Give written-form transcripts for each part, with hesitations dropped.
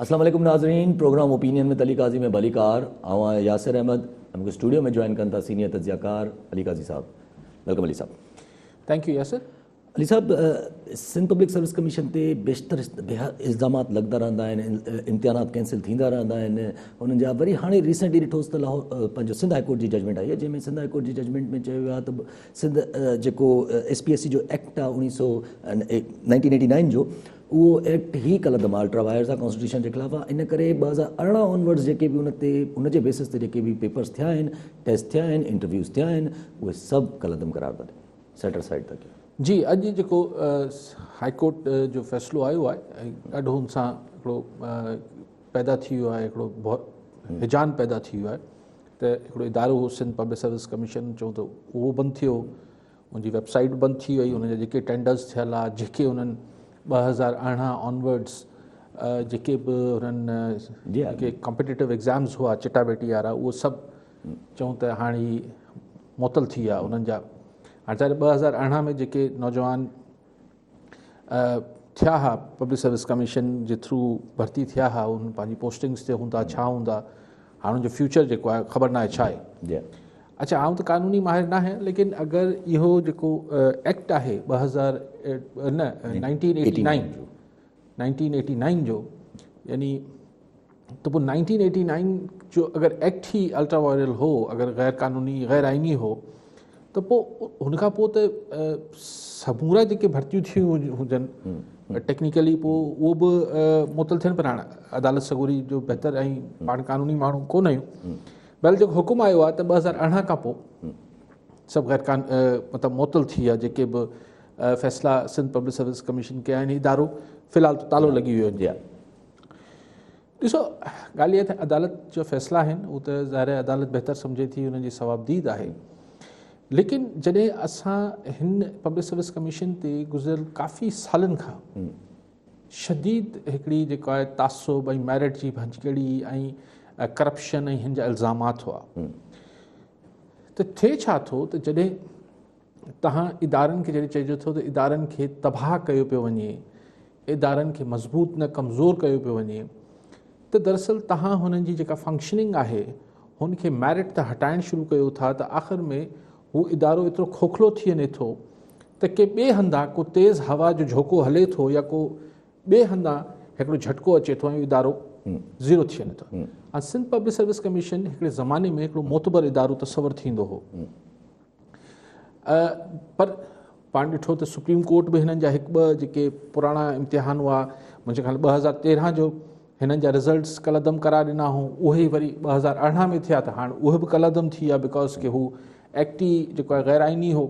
اسلام عليڪم ناظرين پروگرام اوپينين ۾ علي قاضي ۾ ڀليڪار آئون آهيان ياسر احمد ۽ مونکي اسٽوڊيو ۾ جوائن ڪن ٿا سينيئر تجزيه ڪار علي قاضي صاحب welcome Ali صاحب. Thank you Yasir. Ali صاحب سنڌ پبلڪ سروس ڪميشن تي بيشتر الزامات لڳندا رهندا آهن امتحانات ڪينسل ٿيندا رهندا آهن انهن جا وري هاڻي ريسينٽلي ڏٺوس ته لاهور پنهنجو سنڌ هائي ڪورٽ جي ججمينٽ آئي آهي جنهن ۾ سنڌ هائي ڪورٽ جي ججمينٽ ۾ چيو ويو آهي ته سنڌ جيڪو ايس پي ايس سي جو ايڪٽ آهي اوڻيهه سو نائنٽين ايٽي نائن جو اهو ايڪٽ هي ڪالعدم الٽرا وائرز آهي ڪانسٽيٽيوشن جي خلاف آهي ان ڪري 2018 آنورڊز جيڪي به ان تي ان جي بيسس تي جيڪي به پيپرز ٿيا آهن ٽيسٽ ٿيا آهن انٽرويوز ٿيا آهن اهي سڀ ڪالعدم قرار ٿا ڏين سيٽ اسائيڊ ٿا ڪيون. جي اڄ جيڪو هائي ڪورٽ جو فيصلو آيو آهي ۽ ڏاڍو ان سان هڪڙو پيدا ٿي ويو آهي هڪڙو هيجان پيدا ٿي ويو آهي ته هڪڙو ادارو هو سنڌ پبلڪ سروس ڪميشن چئون ته اهو بند ٿي ويو ان جي ويب سائيٽ بند ٿي وئي ان جا جيڪي ٽينڊرز ٿيل آ جيڪي انهن 2018 آنورڊز جيڪي به انهن جيڪي ڪمپيٽيٽو ايگزامز هئا چٽا ڀيٽي وارا اهو سڀ چئون ته هاڻي هي معطل ٿي ويا انهن جا هاڻي ظاهر 2018 ۾ جيڪي نوجوان ٿيا ها پبلڪ سروس ڪميشن جي ٿرو ڀرتي ٿيا ها ان پنهنجي پوسٽنگس تي هوندا ڇا هوندا هاڻي ان جو فيوچر جيڪو آهي خبر ناهي ڇا آهي اڇا آئون ته قانوني ماهر نه آهيان ليڪن اگر اهو جيڪو ايڪٽ آهي 2000 نه 1989 جو 1989 جو يعني ته پوء 1989 جو اگر ايڪٽ ئي الٽرا وائرل هو اگر غير قانوني غير آئيني هو ته پوء هن کان پوء ته سمورا جيڪي ڀرتيون ٿيون هجن ٽيڪنيڪلي پوء اهو به معطل ٿين پر هاڻ عدالت سڳوري جو بهتر ۽ پاڻ قانوني ماڻهو ڪونه آهيون بهرحال جيڪو حڪم آيو آهي ته 2018 کان پوء سڀ غير قان مطلب معطل ٿي ويا جيڪي به فيصلا سنڌ پبلڪ سروس ڪميشن ڪيا آهن ادارو في الحال ته تالو لڳي ويو آهي ڏسو ڳالهه اها ته عدالت جو فيصلا آهن هو ته ظاهر آهي عدالت بهتر سمجهي ٿي انهن جي ثوابديد آهي ليڪن جڏهن اسان هن پبلڪ سروس ڪميشن تي گذريل ڪافي سالن کان شديد هڪڙي جيڪو آهي تعصب ۽ ميرٽ جي ڀڃڪڙي ۽ ڪرپشن ۽ هن جا الزامات هئا ته ٿئي ڇا ٿو ته جڏهن تهان ادارن کي جڏهن چئجي ٿو ته ادارن کي تباهه ڪيو پيو وڃي ادارن کي مضبوط نه ڪمزور ڪيو پيو وڃي ته دراصل تهان هنن جي جيڪا فنڪشننگ آهي هن کي ميرٽ ته هٽائڻ شروع ڪيو ٿا ته آخر ۾ هو ادارو ايترو کوکلو ٿي وڃي ٿو ته ڪي ٻئي هنڌان ڪو تيز هوا جو جهوڪو هلي ٿو يا ڪو ٻئي هنڌان هڪڙو جهٽڪو اچي ٿو ۽ ادارو زيرو ٿي وڃي ٿو. هاڻ سنڌ پبلڪ سروس ڪميشن هڪڙي زماني ۾ هڪڙو معتبر ادارو تصور ٿيندو هو پر پاڻ ڏٺو ته سپريم ڪورٽ به هنن جا هڪ ٻه جيڪي پراڻا امتحان هئا منهنجي خيال 2013 جو هنن جا رزلٽس ڪالعدم قرار ڏنا هو اهي وري 2018 ۾ ٿيا ته هاڻ اهي به ڪالعدم ٿي ويا because ڪي هو ايڪٽ ئي جيڪو آهي غير آئيني هو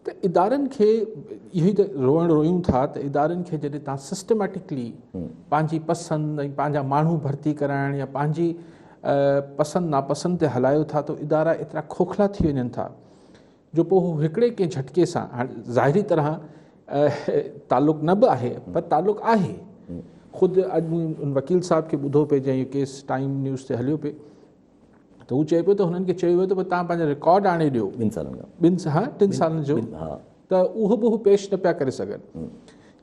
ته ادارن کي اهو ئي ته روئڻ رويون ٿا ته ادارن کي جڏهن تان سسٽميٽڪلي پنهنجي پسند ۽ پنهنجا ماڻهو ڀرتي ڪرائڻ يا پنهنجي پسند ناپسند تي هلايو ٿا ته ادارا ايترا کوکلا ٿي وڃن ٿا جو پوء هو هڪڙي ڪنهن جهٽڪي سان هاڻي ظاهري طرح تعلق نه به آهي پر تعلق آهي خود اڄ مون ان وڪيل صاحب کي ٻڌو پئي جنهن اهو ڪيس ٽائيم نيوز تي هليو پئي ته هو چئي پيو ته هنن کي چيو ويو ته توهان پنهنجا رڪارڊ آڻي ڏيو ٻن سالن کان ٻن ها ٽن سالن جو ته اهو به هو پيش نه پيا ڪري سگهن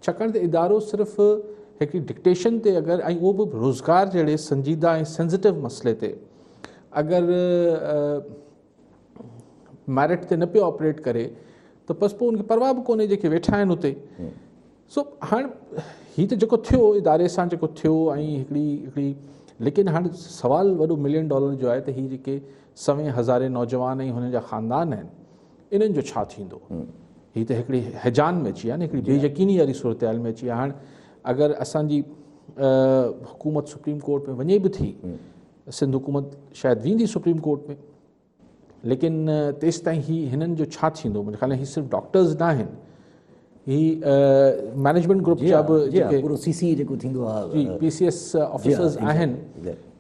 ڇاڪاڻ ته ادارو صرف هڪڙي ڊڪٽيشن تي اگر ۽ اهو به روزگار جهڙي سنجيده ۽ سينسيٽو مسئلي تي اگر ميرٽ تي نه پيو آپريٽ ڪري ته بس پوء ان کي پرواهه به ڪونهي جيڪي ويٺا آهن اتي سو هاڻ هي ته جيڪو ٿيو اداري سان جيڪو ٿيو ۽ هڪڙي هڪڙي ليڪن هاڻ سوال وڏو ملين ڊالر جو آهي ته هي جيڪي سوين هزارين نوجوان ۽ هنن جا خاندان آهن انهن جو ڇا ٿيندو هي ته هڪڙي هيجان ۾ اچي ويا نه هڪڙي بي يقيني واري صورتحال ۾ اچي ويا هاڻ اگر اسان جي حڪومت سپريم ڪورٽ ۾ وڃي به ٿي سنڌ حڪومت شايد ويندي سپريم ڪورٽ ۾ ليڪن تيستائين هي هنن جو ڇا ٿيندو منهنجي خيال ۾ هي صرف ڊاڪٽرز نه آهن هي مئنيجمينٽ گروپ جا به جيڪي پورو سي سي جيڪو ٿيندو آهي جي پي سي ايس آفيسرز آهن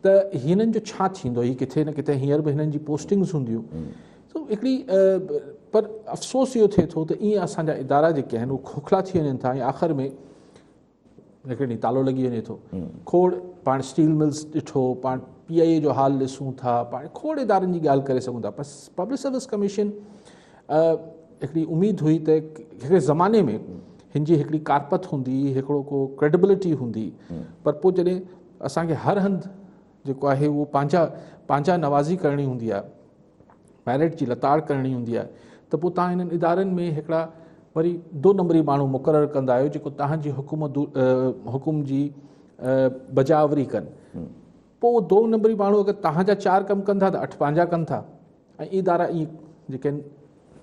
ته هنن جو ڇا ٿيندو هي ڪٿي نه ڪٿي هينئر به هنن جي پوسٽنگز هونديون سو هڪڙي پر افسوس اهو ٿئي ٿو ته ائين اسان جا ادارا جيڪي آهن اهي کوکلا ٿي وڃن ٿا ۽ آخر ۾ هڪڙي ڏينهن تالو لڳي وڃي ٿو کوڙ پاڻ اسٽيل ملز ڏٺو پاڻ پي آء اي جو حال ڏسون ٿا پاڻ کوڙ ادارن جي ڳالهه ڪري سگهون ٿا پر پبلڪ سروس ڪميشن هڪڙي اميد هئي ته هڪڙي زماني ۾ هن جي هڪڙي ڪارپت هوندي هڪڙو ڪو ڪريڊبلٽي هوندي پر پوء جڏهن असांखे हर हंधि जेको आहे उहो पंहिंजा पंहिंजा नवाज़ी करणी हूंदी आहे, मेरिट जी लताड़ करणी हूंदी आहे, त पोइ तव्हां इन्हनि इदारनि में हिकिड़ा वरी दो नंबरी माण्हू मुक़ररु कंदा आहियो जेको तव्हांजी हुकुम जी बजावरी कनि। पोइ दो नंबरी माण्हू अगरि तव्हांजा 4 कमु कनि था त 8 पंहिंजा कनि था, ऐं इदारा ईअं जेके आहिनि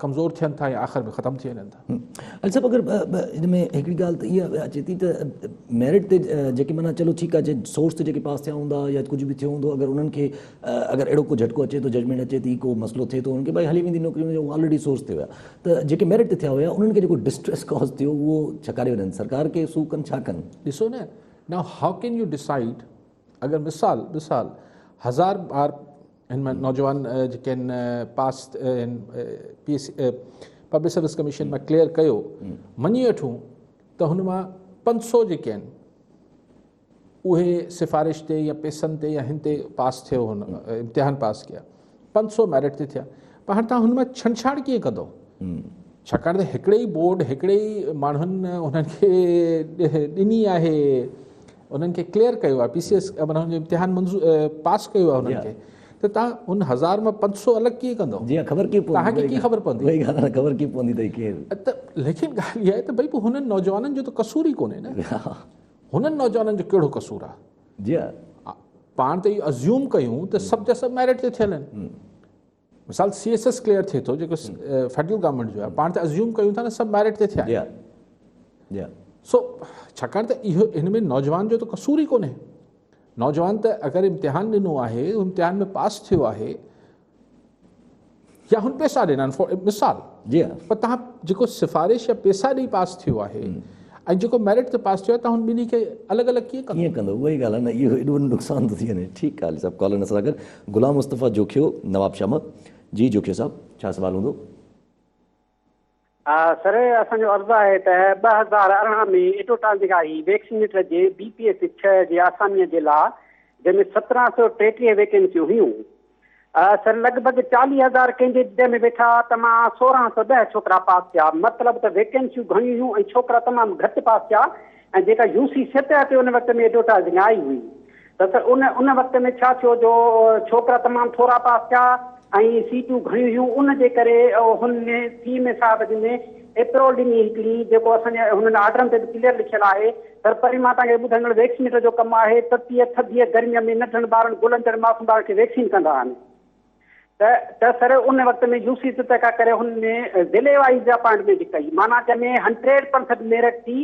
कमज़ोर थियनि था या आख़िर में ख़तमु थी वञनि था। अली साहिबु, अगरि हिन में हिकिड़ी ॻाल्हि त इहा अचे थी त मेरिट ते जेके माना चलो ठीकु आहे, जे सोर्स ते जेके पास थिया हूंदा या कुझु बि थियो हूंदो, अगरि उन्हनि खे अगरि अहिड़ो को झटको अचे थो, जजमेंट अचे थी, को मसइलो थिए थो, उन्हनि खे भई हली वेंदी नौकिरी, हुनजो ऑलरेडी सोर्स ते हुया, त जेके मेरिट ते थिया हुया उन्हनि खे जेको डिस्ट्रेस कॉज़ थियो उहो छा करे वञनि, सरकार खे सू कनि छा कनि? ॾिसो न, now how can you decide? अगरि मिसाल मिसाल 1000 ॿार हिन मां नौजवान जेके आहिनि पास P S public service commission मां क्लियर कयो, मञी वठूं त हुन मां 500 जेके आहिनि उहे सिफारिश ते या पैसनि ते या हिन ते पास थियो, हुन इम्तिहान पास कया, 500 मेरिट ते थिया, पर हाणे तव्हां हुन मां छणछाण कीअं कंदव? छाकाणि त हिकिड़े ई बोर्ड हिकिड़े ई माण्हुनि हुननि खे ॾिनी आहे, उन्हनि खे क्लियर कयो आहे, पी सी एस माना हुनजो इम्तिहान मंज़ूर पास कयो आहे हुननि खे, त तव्हां हुन 1000 मां 500 अलॻि कीअं कंदव? जी, ख़बर कीअं पवंदी? तव्हांखे कीअं ख़बर पवंदी? वही ॻाल्हि आहे, ख़बर कीअं पवंदी त केरु? त लेकिन ॻाल्हि इहा आहे त भई पोइ हुननि नौजवाननि जो त कसूर ई कोन्हे न, हुननि नौजवाननि जो कहिड़ो कसूर आहे? जी हा, पाण त इहो अज़्यूम कयूं त सभु जा सभु मेरिट ते थियल आहिनि। मिसाल सी एस एस क्लियर थिए थो जेको फेडरल गवर्नमेंट जो आहे, पाण त अज़्यूम कयूं था न सभु मेरिट ते थिया आहिनि। सो छाकाणि त इहो हिन में नौजवान जो त कसूर ई कोन्हे। नौजवान त अगरि इम्तिहान ॾिनो आहे, इम्तिहान में पास थियो आहे या हुन पैसा ॾिना आहिनि मिसाल, जी हा, पर तव्हां जेको सिफारिश या पैसा ॾेई पास थियो आहे ऐं जेको मेरिट ते पास थियो आहे, तव्हां हुन ॿिन्ही खे अलॻि अलॻि कीअं कंदो? कीअं कंदो? उहा ई ॻाल्हि आहे न, इहो एॾो नुक़सानु थो थी वञे। ठीकु आहे साहिबु, कॉलर सां गॾु ग़ुलाम मुस्तफ़ा जोखियो नवाब शाह। जी जोखियो साहिबु, छा सवालु हूंदो? सर, असांजो अर्ज़ु आहे त 2018 में एडवर्टाइज़िंग आई वैक्सीनेटर जे बी पी एस 6 जे आसामीअ जे लाइ, जंहिंमें 1733 वैकेंसियूं हुयूं। सर, लॻभॻि 40,000 कैंडिडेट में वेठा, त मां 1610 छोकिरा पास थिया। मतिलबु त वैकेंसियूं घणियूं हुयूं ऐं छोकिरा तमामु घटि पास थिया। ऐं जेका you see सतह ते उन वक़्त में एडवर्टाइज़िंग आई हुई, त सर उन वक़्त में छा थियो जो छोकिरा तमामु थोरा पास थिया ऐं सीटूं घणियूं हुयूं, उन जे करे हुन सी एम ए साहिब जिन एप्रोल ॾिनी हिकिड़ी, जेको असांजे हुननि आर्डरनि ते बि क्लियर लिखियलु आहे। सर, पर मां तव्हांखे ॿुधाईंदो, वैक्सीनेटर जो कमु आहे ततीअ थधीअ गर्मीअ में नंढनि ॿारनि, गुलनि मासूम ॿारनि खे वैक्सीन कंदा आहिनि। त सर, उन वक़्त में you see सतह खां करे हुन में ज़िले वाइज़ अपॉइंटमेंट कई, माना जंहिंमें 100% मेरिट थी,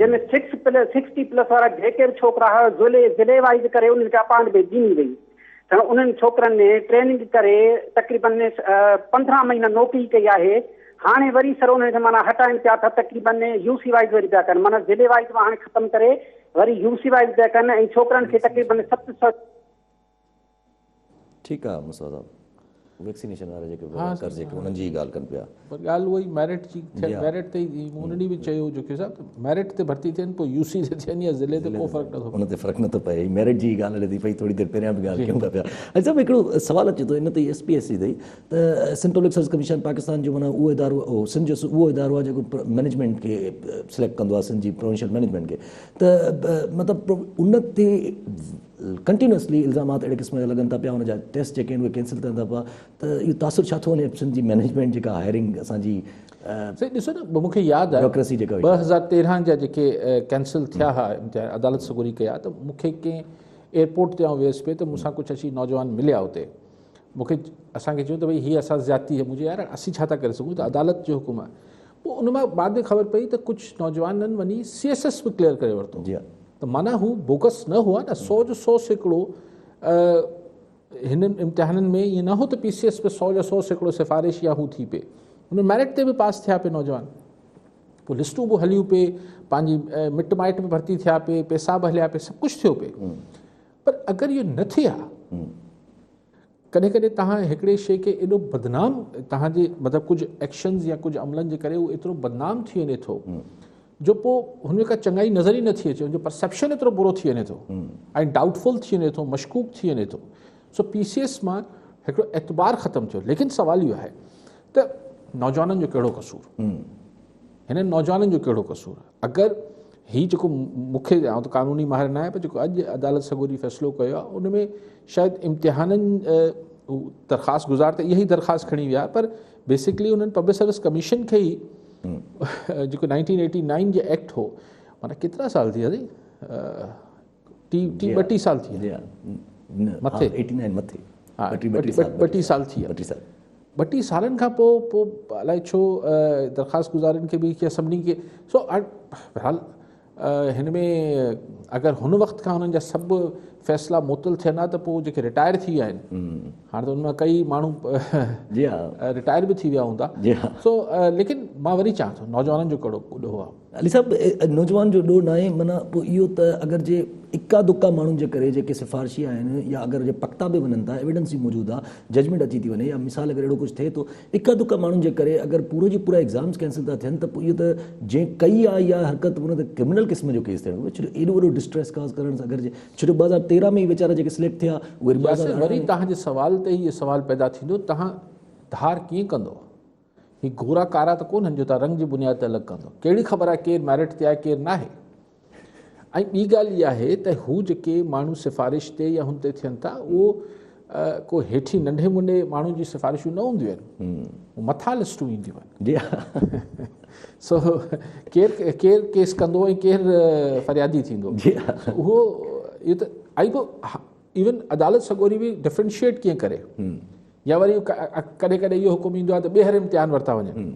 जंहिंमें 60 प्लस वारा जेके बि छोकिरा हुआ ज़िले वाइज़ करे उन्हनि खे अपॉइंटमेंट ॾिनी वई। त उन्हनि छोकिरनि ट्रेनिंग करे तक़रीबन 15 महीना नौकिरी कई आहे। हाणे वरी सर उन्हनि खे माना हटाइनि पिया था, तक़रीबन you see wise वरी पिया कनि, माना ज़िले वाइज़ मां हाणे ख़तमु करे वरी you see wise पिया कनि ऐं छोकिरनि खे तक़रीबन 700। ठीकु आहे मुस्तफ़ा साहिबु, वैक्सीनेशन वारा जेके वर्कर्स जेके उन्हनि जी ॻाल्हि कनि पिया, पर ॻाल्हि उहा ई मेरिट जी मेरिट ते ई उन ॾींहुं बि चयो जोखियो साहिबु, मेरिट ते भर्ती थियनि पोइ you see ते थियनि या ज़िले ते को फ़र्क़ु नथो, उन ते फ़र्क़ु नथो पए। मेरिट जी ॻाल्हि हले थी पई, थोरी देरि पहिरियां बि ॻाल्हि कयूं था पिया। ऐं साहिबु, हिकिड़ो सवालु अचे थो इन ते एस पी एस सी ते त Sindh public service commission Pakistan जो माना उहो इदारो, सिंध जो उहो इदारो आहे जेको मैनेजमेंट खे सिलेक्ट कंदो आहे, सिंध जी प्रोविंशियल मैनेजमेंट खे, त मतिलबु उन ते कंटिन्यूअसली इल्ज़ामात अहिड़े क़िस्म जा लॻनि था पिया, हुनजा टेस्ट जेके आहिनि उहे कैंसिल थियनि था पिया, त इहो तासुर छा थो वञे सिंध जी मैनेजमेंट जेका हायरिंग असांजी? साईं ॾिसो न, मूंखे यादि आहे ब्यूरोक्रेसी जेका 2013 जा जेके कैंसिल थिया हुआ इम्तिहान अदालत सगोरी कया, त मूंखे कंहिं एयरपोर्ट ते आउं वियुसि पिए, त मूंसां कुझु अची नौजवान मिलिया हुते, मूंखे असांखे चयो त भई हीअ असां ज़्यादती आहे। मुंहिंजो यार असीं छा था करे सघूं, त अदालत जो हुकुम आहे। पोइ उन मां बाद में ख़बर पई त कुझु नौजवाननि वञी सी एस एस बि क्लियर करे वरितो। जी हा, त माना हू बोगस न हुआ न, 100 जो 100% हिननि इम्तिहाननि में ईअं न हो त पी सी एस पे 100 जो 100% सिफारिश या हू थी पे, हुन मेरिट ते बि पास थिया पे नौजवान, पोइ लिस्टूं बि हलियूं पे, पंहिंजी मिट माइट बि भर्ती थिया पे, पैसा बि हलिया पे, सभु कुझु थियो पे। पर अगरि इहो न थिए हा, कॾहिं कॾहिं तव्हां हिकिड़े शइ खे एॾो बदनाम, तव्हांजे मतिलबु कुझु एक्शन्स या कुझु अमलनि जे करे उहो एतिरो बदनाम थी वञे थो जो पोइ हुन में का चङाई नज़र ई नथी अचे, हुनजो परसेप्शन एतिरो बुरो थी वञे थो ऐं डाउटफुल थी वञे थो, मशकूक थी वञे थो। सो पी सी एस मां हिकिड़ो एतबार ख़तमु थियो। लेकिन सवालु इहो आहे त नौजवाननि जो कहिड़ो कसूर, हिननि नौजवाननि जो कहिड़ो कसूर? अगरि هي جيڪو مون کي آئون ته قانوني ماهر نه آهيان پر جيڪو اڄ عدالت سڳوري فيصلو ڪيو آهي ان ۾ شايد امتحانن درخواست گذار ته اها ئي درخواست کڻي ويا پر بيسڪلي انهن پبلڪ سروس ڪميشن کي ئي جيڪو 1989 جي ايڪٽ هو معنيٰ ڪيترا سال ٿي ويا ٽي ٽي ٻٽي سال ٿي ويا مٿي 89 مٿي ٻٽي سال ٿي ويا ٻٽي سالن کان پوء پوء الائي ڇو درخواست گذارن کي به سڀني کي سو بهرحال هن ۾ اگر هن وقت کان هنن جا سڀ فيصلا معطل ٿين ها ته پوء جيڪي رٽائر ٿي ويا آهن هاڻي ته ان مان ڪئي ماڻهو جي ها رٽائر به ٿي ويا هوندا جي ها سو ليڪن مان وري چوان ٿو نوجوانن جو ڪهڙو ڏوهه آهي علي صاحب نوجوان جو ڏوهه ناهي معنيٰ پوء اهو ته اگر جي اڪا دڪا ماڻهن جي ڪري جيڪي سفارشي آهن يا اگر جي پڪتا به وڃن ٿا ايويڊنس به موجود آهي ججمينٽ اچي ٿي وڃي يا مثال اگر اهڙو ڪجهه ٿئي ٿو اڪا دڪا ماڻهن جي ڪري اگر پورو جي پورا ايگزامس ڪينسل ٿا ٿين ته پوء اهو ته جنهن ڪئي آهي اها حرڪت ان تي ڪرمنل قسم جو ڪيس ٿيڻ گهرجي ڇو جو ايڏو وڏو ڊسٽريس ڪاز ڪرڻ سان اگر جي ڇو جو 2013 ۾ ئي ويچارا جيڪي سليڪٽ ٿيا اهي وري 2018 وري توهان جي سوال تي ئي اهو سوال پيدا ٿيندو توهان ڌار ڪيئن ڪندو هي گورا ڪارا ته ڪونهن جو توهان رنگ جي بنياد تي الڳ ڪندو. ڪهڙي خبر آهي ڪير ميرٽ تي آهي ڪير ناهي. ۽ ٻي ڳالهه اها آهي ته هو جيڪي ماڻهو سفارش تي يا هن تي ٿين ٿا اهو ڪو هيٺين ننڍي منڍي ماڻهو جي سفارشون نه هونديون آهن. هو مٿان لسٽون اينديون آهن. جي سو ڪير ڪير ڪيس ڪندو ۽ ڪير فريادي ٿيندو. جي اهو اهو ته ۽ پوء ايون عدالت سڳوري به ڊفرنشيئيٽ ڪيئن ڪري. يا وري ڪڏهن ڪڏهن اهو حڪم ايندو آهي ته ٻيهر امتحان ورتا وڃن.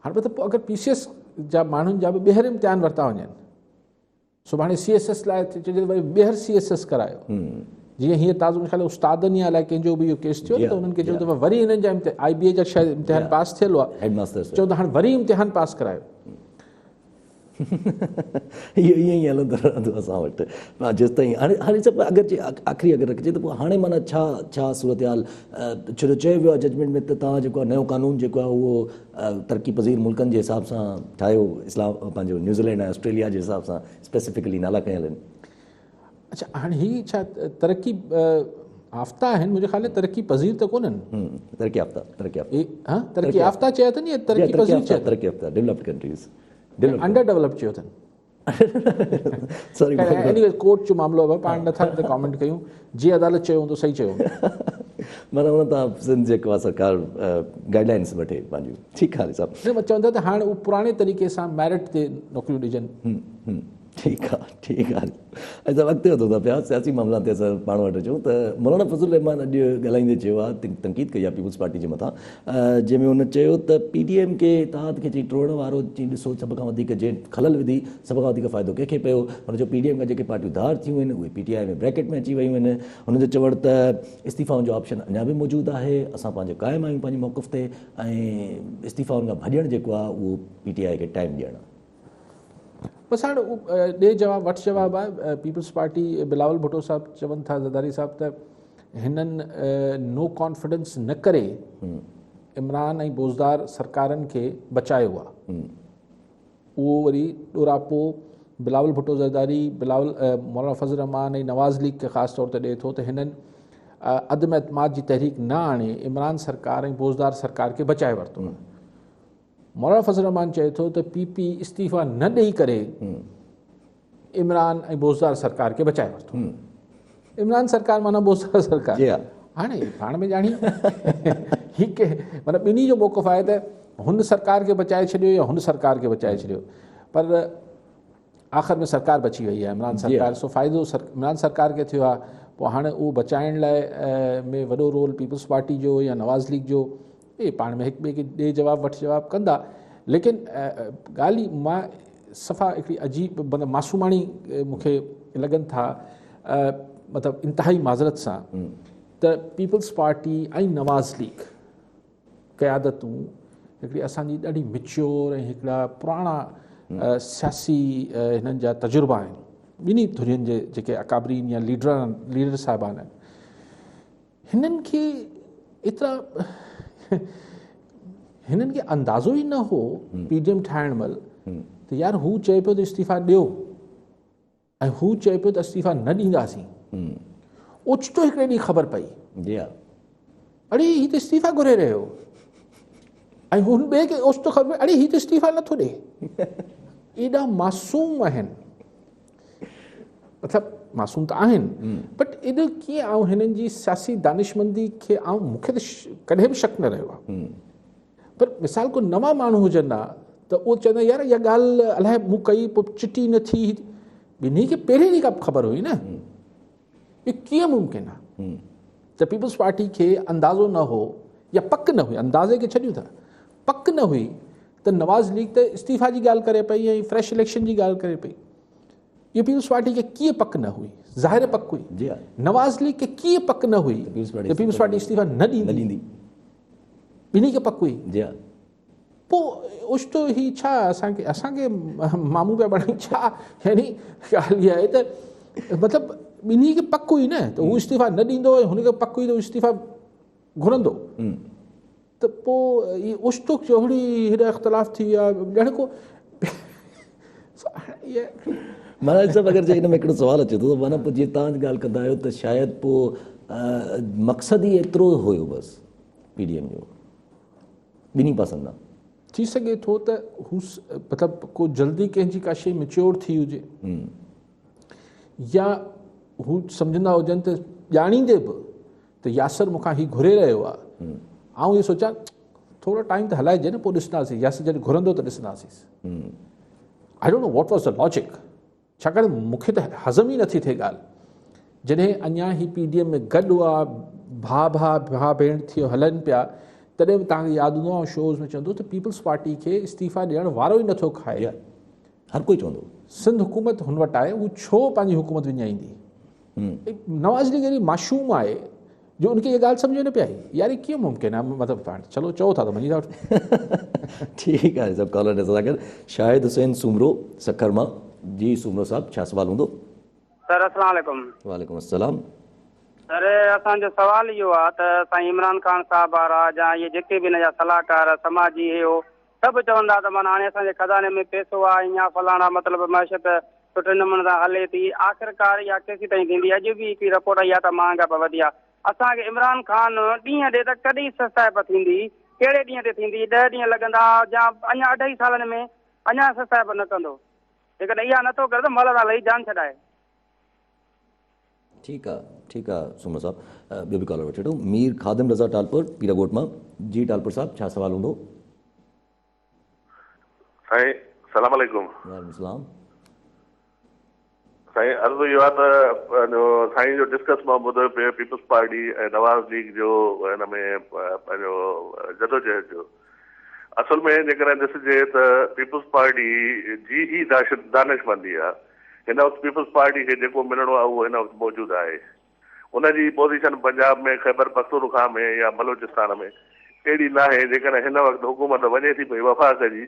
هاڻي مطلب پوء اگر پي سي ايس جا ماڻهن جا به ٻيهر امتحان ورتا وڃن، سڀاڻي سي ايس ايس لاء چئجي ته وري ٻيهر سي ايس ايس ڪرايو، جيئن هينئر تازو منهنجي خيال استادن يا الائي ڪنهن جو به اهو ڪيس ٿيو نه ته انهن کي چيو ته وري انهن جا آء بي اي جا شايد امتحان پاس ٿيل هئا، چيو ته هاڻي وري امتحان پاس ڪرايو. اهو ائين ئي هلندو رهندو اسان وٽ جيستائين هاڻي هاڻي سڀ اگر جي آخري اگر رکجي ته پوء هاڻي معنيٰ ڇا ڇا صورتحال ڇو جو چيو ويو آهي ججمينٽ ۾ ته توهان جيڪو آهي نيو قانون جيڪو آهي اهو ترقي پذير ملڪن جي حساب سان ٺاهيو اسلام پنهنجو نيوزيلينڊ ۽ آسٽريليا جي حساب سان اسپيسفڪلي نالا کنيل آهن. اڇا هاڻي هي ڇا ترقي يافته آهن منهنجي خيال ۾ ترقي پذير ته ڪونهن. ترقي يافته ترقي يافته ها ترقي يافته چيا اٿن يا ترقي پذير چيا ترقي يافته ڊولپڊ ڪنٽريز انڊر ڊولپ چيو اٿن. سوري ايني ويز ڪورٽ جو معاملو آهي پاڻ نٿا ان تي ڪامينٽ ڪيون جي عدالت چيو هوندو صحيح چيو هوندو. معنيٰ ان تان سنڌ جيڪو آهي سرڪار گائيڊ لائنس وٺي پنهنجون ٺيڪ آهي صاحب. نه چون ٿا ته هاڻ اهو پراڻي طريقي سان ميرٽ تي نوڪريون ڏجن. ٺيڪ آ ٺيڪ آ ۽ سڀ اڳتي وڌون ٿا پيا سياسي معاملن تي اسان پاڻ وٽ اچون ته مولانا فضل الرحمان اڄ ڳالهائيندي چيو آ تنقيد ڪئي آ پيپلز پارٽي جي مٿان جنهن ۾ هن چيو ته پي ڊي ايم کي اتحاد کي چئي ٽوڙڻ وارو چئي ڏسو سڀ کان وڌيڪ جنهن خلل وڌي سڀ کان وڌيڪ فائدو ڪنهن کي پيو هن چيو پي ڊي ايم کان جيڪي پارٽيون ڌار ٿيون آهن اهي پي ٽي آء ۾ بريڪٽ ۾ اچي ويون آهن هن جو چوڻ ته استعيفائن جو آپشن اڃا به موجود آهي اسان پنهنجو قائم آهيون پنهنجي موقف تي ۽ استعيفائن کان ڀڄڻ جيڪو آ اهو پي ٽي آء کي ٽائيم ڏيڻ آ. بس هاڻ ڏي جواب وٺ جواب آهي پيپلز پارٽي بلاول ڀٽو صاحب چون ٿا زرداري صاحب ته هنن نو ڪانفيڊنس نه ڪري عمران ۽ بوزدار سرڪارن کي بچايو آهي اهو وري ڏوراپو بلاول ڀٽو زرداري بلاول مولانا فضل الرحمان ۽ نواز ليگ کي خاص طور تي ڏئي ٿو ته هنن عدم اعتماد جي تحريڪ نه آڻي عمران سرڪار ۽ بوزدار سرڪار کي بچائي ورتو مولانا فضل الرحمان چئي ٿو ته پي پي استعيفا نه ڏئي ڪري عمران ۽ بوزدار سرڪار کي بچائي ورتو. عمران سرڪار معنيٰ بوزدار سرڪار. هاڻي پاڻ ۾ ڄاڻي هي معنيٰ ٻنهي جو موقف آهي ته هن سرڪار کي بچائي ڇڏيو يا هن سرڪار کي بچائي ڇڏيو پر آخر ۾ سرڪار بچي وئي آهي عمران سرڪار سو فائدو عمران سرڪار کي ٿيو آهي پوء هاڻي اهو بچائڻ لاء ۾ وڏو رول پيپلز پارٽي جو يا نواز ليگ جو اهي پاڻ ۾ هڪ ٻئي کي ڏي جواب وٺ جواب ڪندا ليڪن ڳالهه مان صفا هڪڙي عجيب مطلب معصوماڻي مون کي لڳن ٿا مطلب انتهائي معذرت سان ته پيپلز پارٽي ۽ نواز ليگ قيادتون هڪڙي اسان جي ڏاڍي ميچيور ۽ هڪڙا پراڻا سياسي هنن جا تجربا آهن ٻنهي ڌرين جي جيڪي اڪابرين يا ليڊر ليڊر صاحبان آهن هنن کي ايترا هنن کي اندازو ئي نه هو پي ڊي ايم ٺاهڻ مهل ته يار هو چئي پيو ته استعيفا ڏيو ۽ هو چئي پيو ته استعيفا نه ڏينداسين. اوچتو هڪڙي ڏينهن خبر پئي. جي ها. اڙي هي ته استعيفا گهري رهيو. ۽ هن ٻئي کي اوچتو خبر پئي اڙي هي ته استعيفا نٿو ڏي. ايڏا معصوم آهن، مطلب معصوم ته آهن بٽ ايڏو ڪيئن؟ آئون هنن جي سياسي دانشمندي کي آئون مونکي ته ڪڏهن به شڪ نه رهيو آهي، پر مثال ڪو نوان ماڻهو هجن ها ته اهو چوندا يار اها ڳالهه الائي مون ڪئي پوء چٽي نه ٿي. ٻنهي کي پهرين ڏينهن کان خبر هئي نه، اهو ڪيئن ممڪن آهي ته پيپلز پارٽي کي اندازو نه هو يا پڪ نه هئي، اندازي کي ڇڏيون ٿا، پڪ نه هئي ته نواز ليگ ته استعيفا جي ڳالهه ڪري پئي ۽ فريش اليڪشن جي ڳالهه ڪري پئي. اهو پيپلز پارٽي کي ڪيئن پڪ نه هئي؟ ظاهر پڪ هئي. نواز ليگ کي ڪيئن پڪ نه هئي ته پيپلز پارٽي استعيفا نه ڏيندي؟ ٻنهي کي پڪ هئي. پوء اوچتو هي ڇا اسان کي اسان کي مامو پيا بڻائين ڇا؟ يعني ڳالهه اها آهي ته مطلب ٻنهي کي پڪ هئي نه ته هو استعيفا نه ڏيندو ۽ هن کي پڪ هئي ته هو استعيفا گهرندو، ته پوء هي اوچتو ڪهڙي هيڏا اختلاف ٿي ويا ڄڻ ڪو معنيٰ صاحب اگر جي ان ۾ هڪڙو سوال اچي ٿو ته معنيٰ پوء جيئن توهان ڳالهه ڪندا آهيو ته شايد پوء مقصد ئي ايترو هيو بس پي ڊي ايم جو ٻنهي پاسن ڏانهن. ٿي سگهي ٿو ته هو مطلب ڪو جلدي ڪنهن جي ڪا شيء ميچيور ٿي هجي يا هو سمجهندا هجن ته ڄاڻيندي به ته ياسر مون کان هي گهري رهيو آهي، آئون اهو سوچان ٿورو ٽائيم ته هلائجي نه پوء ڏسنداسين، ياسر جڏهن گهرندو ته ڏسنداسين. I don't know what was the logic, ڇاڪاڻ مون کي ته هضم ئي نٿي ٿئي ڳالهه. جڏهن اڃا هي پي ڊي ايم ۾ گڏ هئا، ڀاء ڀاء ڀاء ڀيڻ ٿي هلن پيا، تڏهن به توهان کي ياد هوندو آئون شوز ۾ چوندو ته پيپلز پارٽي کي استعيفا ڏيڻ وارو ئي نٿو کائي. هر ڪوئي چوندو. سنڌ حڪومت هن وٽ آهي، هو ڇو پنهنجي حڪومت وڃائيندي؟ نواز ليگ اهڙي معشوم آهي جو ان کي اها ڳالهه سمجهه ۾ نه پئي آئي، يار هي ڪيئن ممڪن آهي، مطلب پاڻ چلو چئو ٿا ته مڃي ٿا وٺون. ٺيڪ آهي سڀ ڪالر ڏسندا ڪر. شاهد حسين سومرو سکر مان، جي سومرو صاحب ڇا سوال هوندو؟ سر السلام عليڪم. وعليڪم السلام. سر اسان جو سوال اهو آهي ته سائين عمران خان صاحب وارا يا اهي جيڪي به هن جا صلاحڪار سماجي هي هو سڀ چون ٿا ته معنيٰ هاڻي اسان جي خزاني ۾ پئسو آ ائين آ فلاڻا مطلب معيشت سٺي نموني سان هلي ٿي آخرڪار اها ڪيسيتائين ٿيندي اڄ به هڪڙي رپورٽ آئي آ ته مهانگائپ وڌي آ اسان کي عمران خان ڏينهن ڏي ته ڪڏهن سستائپ ٿيندي ڪهڙي ڏينهن تي ٿيندي ڏهه ڏينهن لڳندا يا اڃا اڍائي سالن ۾ اڃا سستائپ نه ڪندو جيڪڏهن اها نٿو ڪري ته مئل تان لهي جان ڇڏائي. ٺيڪ آ ٺيڪ آ سومرو صاحب ٻيو به ڪالر وٺي وٺون مير خادم رضا ٽالپر پيراڳوٺ مان جي ٽالپر صاحب ڇا سوال هوندو. سائين سلام عليڪم. وعليڪم السلام. سائين عرض اهو آ ته پنهنجو سائين جو ڊسڪس مان ٻڌو پئي پيپلز پارٽي ۽ نواز ليگ جو ان ۾ پنهنجو جدوجهد جو اصل ۾ جيڪڏهن ڏسجي ته پيپلز پارٽي جي ئي دانشمندي آ هن وقت پيپلز پارٽي کي جيڪو ملڻو آهي اهو هن وقت موجود آهي. ان جي پوزيشن پنجاب ۾، خيبر پختونخوا ۾ يا بلوچستان ۾ اهڙي ناهي، جيڪڏهن هن وقت حڪومت وڃي ٿي پئي وفاق جي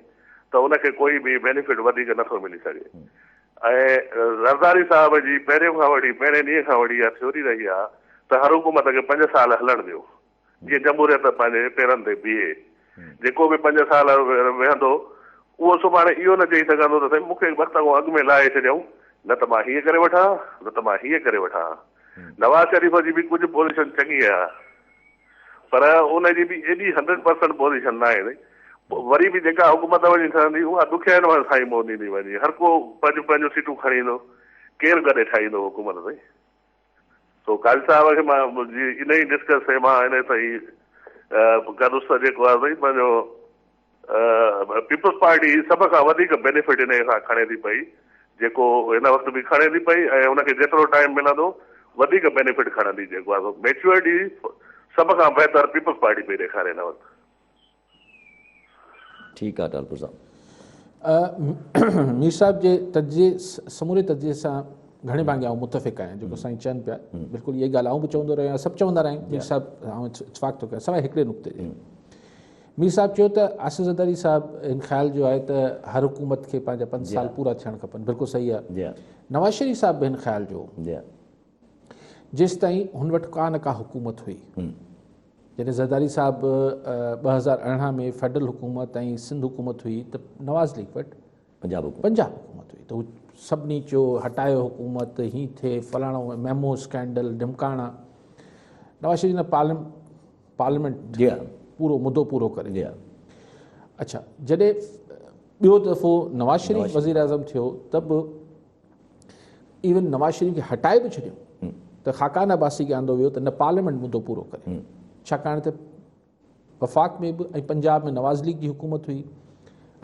ته ان کي ڪوئي به بينيفٽ وڌيڪ نٿو ملي سگهي ۽ زرداري صاحب جي پهريون کان وٺي پهرين ڏينهن کان وٺي اها ٿيوري رهي آهي ته هر حڪومت کي پنج سال هلڻ ڏيو. جيئن جمهوريت پنهنجي پيرن تي بيهي. جيڪو به پنج سال ويهندو، اهو سڀاڻي اهو نه چئي سگهندو ته سائين مون کي وقت کان اڳ ۾ لاهي ڇڏيائون، نه ته مان هيئن ڪري وٺان ها، نه ته مان هيئن ڪري وٺان ها. نواز شريف جي به ڪجهه پوزيشن چڱي آهي، پر ان جي به ايڏي هنڊريڊ پرسنٽ پوزيشن ناهي سائين. وري به جيڪا حڪومت وڃي ٺهندي، اها ڏکيائين سان ئي منهن ڏيندي وڃي. هر ڪو پنهنجون پنهنجون سيٽون کڻي ايندو، ڪير گڏي ٺاهيندو حڪومت سائين؟ سو قاضي صاحب کي مان جي انهي ڊسڪس تي مان انهي سان ئي ڪندس ته جيڪو آهي سائين پنهنجو پيپلز پارٽي سڀ کان وڌيڪ بينيفٽ انهي کان کڻي ٿي پئي جيڪو هن وقت به کڻي ٿي پئي ۽ ان کي جيترو ٽائيم ملندو وڌيڪ بينيفٽ کڻندي جيڪو آهي سو ميچوئرٽي سڀ کان بهتر پيپلز پارٽي پئي ڏيکاري هن وقت. ٺيڪ آ ٽالپر صاحب. مير صاحب جي تجزيي سموري تجزيي سان گهڻي ڀاڱي آئون متفق آهيان جيڪو سائين چون پيا بلڪل اها ڳالهه آئون به چوندو رهيو آهيان سڀ چوندا رهيا آهن مير صاحب آئون اتفاق ٿو ڪيان سواء هڪڙي نقطي جي مير صاحب چيو ته آصف زرداري صاحب ان خيال جو آهي ته هر حڪومت کي پنهنجا پنج سال پورا ٿيڻ کپن بلڪل صحيح آهي نواز شريف صاحب به هن خيال جو جيستائين هن وٽ ڪا نه ڪا حڪومت هئي. جڏهن زرداري صاحب 2018 ۾ فيڊرل حڪومت ۽ سنڌ حڪومت هئي ته نواز ليگ وٽ پنجاب حڪومت پنجاب حڪومت هئي ته هو سڀني چيو هٽايو حڪومت هي ٿئي فلاڻو ميمو اسڪينڊل ڍمڪاڻا نواز شريف نه پارليامينٽ جي پورو مدو پورو ڪري جي اڇا جڏهن ٻيو دفعو نواز شريف وزير اعظم ٿيو ته به ايون نواز شريف کي هٽائي به ڇڏيو ته خاقان عباسي کي آندو ويو ته نه پارليامينٽ مدو پورو ڪري، ڇاڪاڻ ته وفاق ۾ به ۽ پنجاب ۾ نواز ليگ جي حڪومت هئي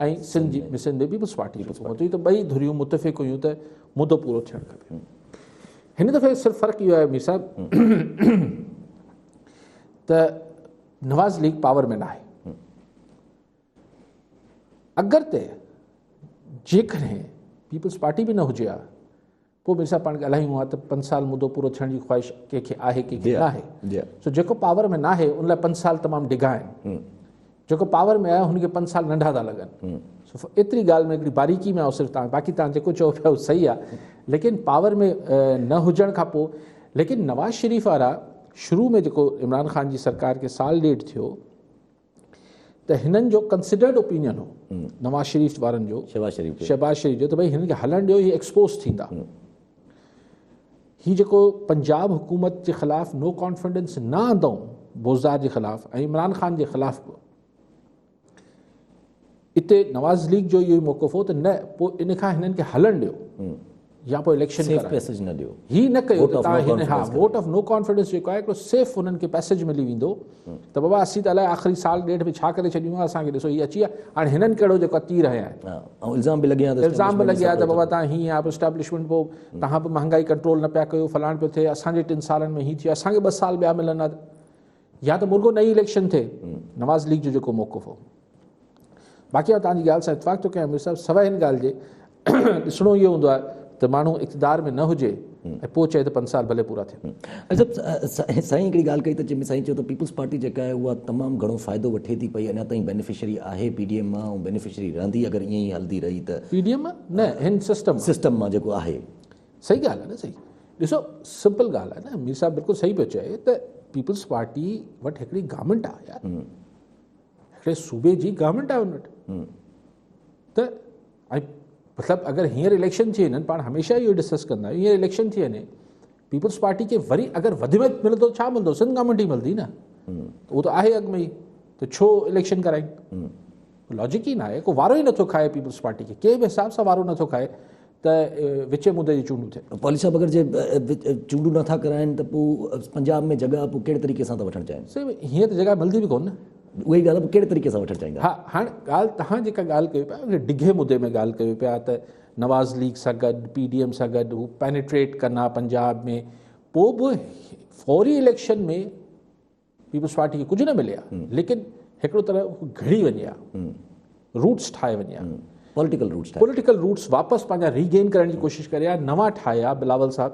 ۽ سنڌ جي سنڌ ۾ پيپلز پارٽي جي حڪومت هئي ته ٻئي ڌريون متفق هيون ته مدو پورو ٿيڻ کپي. هن دفعي صرف فرق اهو آهي مير صاحب ته نواز ليگ پاور ۾ ناهي. اگر ته جيڪڏهن پيپلز پارٽي به نه هجي ها پوء مير صاحب پاڻ ڳالهايون ها ته پنج سال مدو پورو ٿيڻ جي خواهش ڪنهن کي آهي ڪنهن کي ناهي. سو جيڪو پاور ۾ ناهي ان لاء پنج سال تمام ڊگها آهن، جيڪو پاور ۾ آهي هن کي پنج سال ننڍا ٿا لڳن. سو ايتري ڳالهه ۾ هڪڙي باريڪي ۾ آئون صرف تان باقي تان جيڪو چئو پيا اهو صحيح آهي، ليڪن پاور ۾ نه هجڻ کان پوء ليڪن نواز شريف وارا شروع ۾ جيڪو عمران خان جي سرڪار کي سال ڏيڍ ٿيو ته هنن جو ڪنسيڊرڊ اوپينين هو نواز شريف وارن جو شهباز شريف جو ته ڀئي هنن کي هلڻ ڏيو هي ايڪسپوز ٿيندا. هي جيڪو پنجاب حڪومت جي خلاف نو ڪانفيڊنس نه آندائون بوزدار جي خلاف ۽ عمران خان جي خلاف به اتي نواز ليگ جو اهو ئي موقف هو ته نه پوء ان کان هنن کي هلڻ ڏيو يا پوء اليڪشن سيف پيسج نه ڏيو. هي نه ڪيو ته تان هن ها ووٽ آف نو ڪانفيڊنس جيڪو آهي هڪڙو سيف هنن کي پيسج ملي ويندو ته بابا اسين ته الائي آخري سال ڏيڍ ۾ ڇا ڪري ڇڏيون آهي اسان کي ڏسو هي اچي ويا هاڻي هنن ڪهڙو جيڪو تير هنيا آهن ۽ الزام به لڳي آ ته الزام به لڳي آ ته بابا تان هي آ اسٽيبلشمينٽ پوء تان به مهانگائي ڪنٽرول نه پيا ڪيو فلاڻ پيو ٿئي اسان جي ٽن سالن ۾ هي ٿيو اسان کي 2 سال ٻيا ملن ها يا ته مرڳو نئين اليڪشن ٿئي. نواز ليگ جو جيڪو موقف هو. باقي آئون توهان جي ڳالهه سان اتفاق ٿو ڪيان مير صاحب، سواء هن ڳالهه جي ڏسڻو اهو هوندو آهي ته ماڻهو اقتدار ۾ نه هجي ۽ پوء چئي ته پنج سال ڀلي پورا ٿين. سائين هڪڙي ڳالهه ڪئي ته جنهن ۾ سائين چيو ته پيپلز پارٽي جيڪا آهي اها تمام گهڻو فائدو وٺي ٿي پئي اڃا تائين بينيفشري آهي پي ڊي ايم مان ۽ بينيفشري رهندي اگر ائين ئي هلندي رهي ته. پي ڊي ايم مان نه هن سسٽم مان. سسٽم مان جيڪو آهي. صحيح ڳالهه آهي نه سائين. ڏسو سمپل ڳالهه آهي نه مير صاحب بلڪل صحيح پيو چئي ته پيپلز پارٽي وٽ هڪڙي گورنمينٽ آهي يار، هڪڙي صوبي جي گورنمينٽ آهي ان وٽ ته ۽ مطلب اگر هينئر اليڪشن ٿي وڃن، پاڻ هميشه اهو ڊسڪس ڪندا آهيون، هينئر اليڪشن ٿي وڃي پيپلز پارٽي کي وري اگر وڌ ۾ ملندو ڇا ملندو، سنڌ گورنمينٽ ئي ملندي نه، اهو ته آهي اڳ ۾ ئي، ته ڇو اليڪشن ڪرائين؟ لاجڪ ئي نه آهي، ڪو وارو ئي نٿو کائي پيپلز پارٽي کي، ڪنهن به حساب سان وارو نٿو کائي ته وچين مدي جي چونڊون ٿين. پالي صاحب اگر جي چونڊون نٿا ڪرائين ته پوء پنجاب ۾ جڳهه پوء ڪهڙي طريقي سان ٿا وٺڻ چاهين؟ سائين هيئن ته جڳهه ملندي به ڪونه نه. اها ئي ڳالهه پوء ڪهڙي طريقي سان وٺڻ چاهيندا؟ ها هاڻ ڳالهه توهان جيڪا ڳالهه ڪيو پيا ان ڊگهي مدي ۾ ڳالهه ڪيو پيا ته نواز ليگ سان گڏ پي ڊي ايم سان گڏ هو پينيٽريٽ ڪن ها پنجاب ۾ پوء به فوري اليڪشن ۾ پيپلز پارٽي کي ڪجهه نه ملي ها ليڪن هڪڙو طرح گهڙي وڃي ها، روٽس ٺاهي وڃي ها، پوليٽيڪل روٽس ٺاهي پوليٽيڪل روٽس واپس پنهنجا ريگين ڪرڻ جي ڪوشش ڪري ها، نوان ٺاهي ها بلاول صاحب،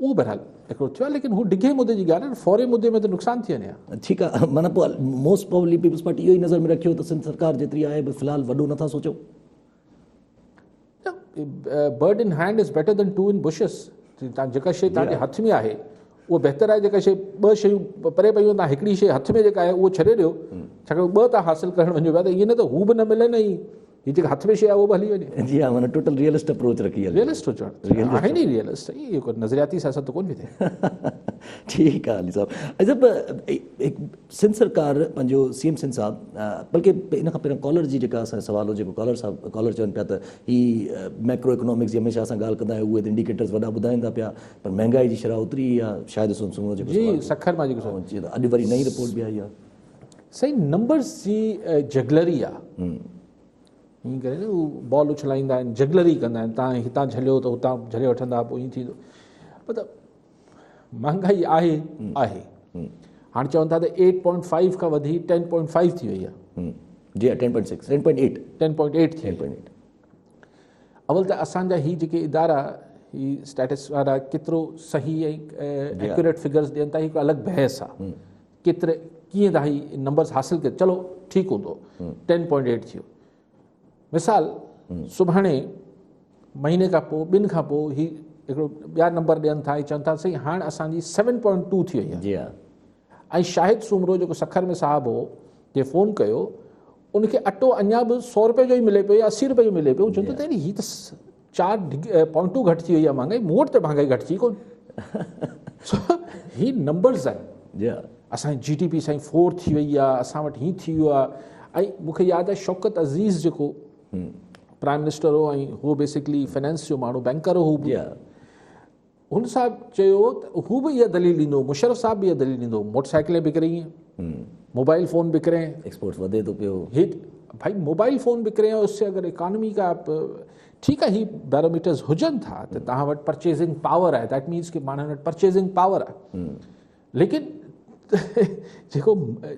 اهو بهرحال هڪڙو ٿيو آهي ليڪن هو ڊگهي مدي جي ڳالهه آهي، فوري مدي ۾ ته نقصان ٿي وڃي ها. ٺيڪ آهي معنيٰ پوء موسٽ پرابلي پيپلز پارٽي اهو ئي نظر ۾ رکيو ته سنڌ سرڪار جيتري آهي به في الحال وڏو نٿا سوچو. Bird in hand is better than two in bushes, تان جيڪا شيء تان جي هٿ ۾ آهي اها بهتر آهي، جيڪا شيء ٻه شيون پري پيون تان هڪڙي شيء هٿ ۾ جيڪا آهي اهو ڇڏي ڏيو، ڇاڪاڻ ٻه تان حاصل ڪرڻ وڃو پيا ته ائين نه ته هو به نه ملن ۽ هي جيڪا هٿ ۾ شيء آهي اها به هلي وڃي. جي ها معنيٰ ٽوٽل ريئلسٽ اپروچ رکي هلي. ريئلسٽ هجڻ آهي نه ريئلسٽ، اهو ڪو نظرياتي سياست ته ڪونه پئي ٿئي. ٺيڪ آهي علي صاحب. علي صاحب سنڌ سرڪار پنهنجو سي ايم سنڌ صاحب بلڪه ان کان پهريان ڪالر جي جيڪا اسان سوال هو جيڪو ڪالر صاحب ڪالر چون پيا ته هي ميڪرو اڪنامڪس جي هميشه اسان ڳالهه ڪندا آهيون اهي ته انڊيڪيٽرز وڏا ٻڌائين ٿا پيا پر مهنگائي جي شرح اوتري ئي آهي شاهد حسين سومرو جيڪو جي سکر مان جيڪو سوال جي اڄ وري نئين رپورٽ به آئي آهي. سائين نمبرز جي جگلري آهي ائين ڪري نه هو بال اڇلائيندا آهن جگلري ڪندا آهن تان هتان جهليو ته هتان جهلي وٺندا پوء ائين ٿيندو مطلب مهانگائي آهي آهي هاڻي چون ٿا ته 8.5 کان وڌي 10.5 ٿي وئي آهي. جي ها 10.6 10.8 10.8 ٿي 10.8 اول ته اسان جا هي جيڪي ادارا هي اسٽيٽس وارا ڪيترو صحيح ۽ ايڪيوريٽ فگرز ڏين ٿا هي هڪ الڳ بحث آهي ڪيتري ڪيئن ٿا هي نمبرز حاصل ڪري چلو ٺيڪ هوندو 10.8 ٿيو مثال سڀاڻي مهيني کان پوء ٻن کان پوء هي هڪڙو ٻيا نمبر ڏين ٿا هي چون ٿا سائين هاڻ اسان جي 7.2 ٿي وئي آهي. جي ها. ۽ شاهد سومرو جيڪو سکر ۾ صاحب هو جنهن فون ڪيو ان کي اٽو اڃا به 100 روپئي جو ئي ملي پيو يا 80 روپئي جو ملي پيو چون ٿو ته هي ته 4 پوائنٽون گهٽ ٿي وئي آهي مهانگائي مون وٽ ته مهانگائي گهٽ ٿي ڪون. سو هي نمبرز آهن. جي ها. اسان جي جي ڊي پي سائين 4 ٿي وئي آهي اسان وٽ هي ٿي ويو آهي ۽ مون کي ياد آهي شوڪت عزيز جيڪو پرائم منسٽر هو ۽ هو بيسڪلي فنانس جو ماڻهو بينڪر هو به. هن صاحب چيو ته هو به اها دليل ڏيندو هو، مشرف صاحب به اها دليل ڏيندو هو، موٽر سائيڪلين بڪ رهي هين، موبائل فون بڪ رهي هين، ايڪسپورٽس وڌي ٿو پيو، هي ڀائي موبائل فون بڪ رهي هين اس سي اگر اڪانومي کا ٺيڪ آهي هي بيروميٽرز هجن ٿا ته توهان وٽ پرچيزنگ پاور آهي، that means ڪي ماڻهن وٽ پرچيزنگ پاور آهي، ليڪن جيڪو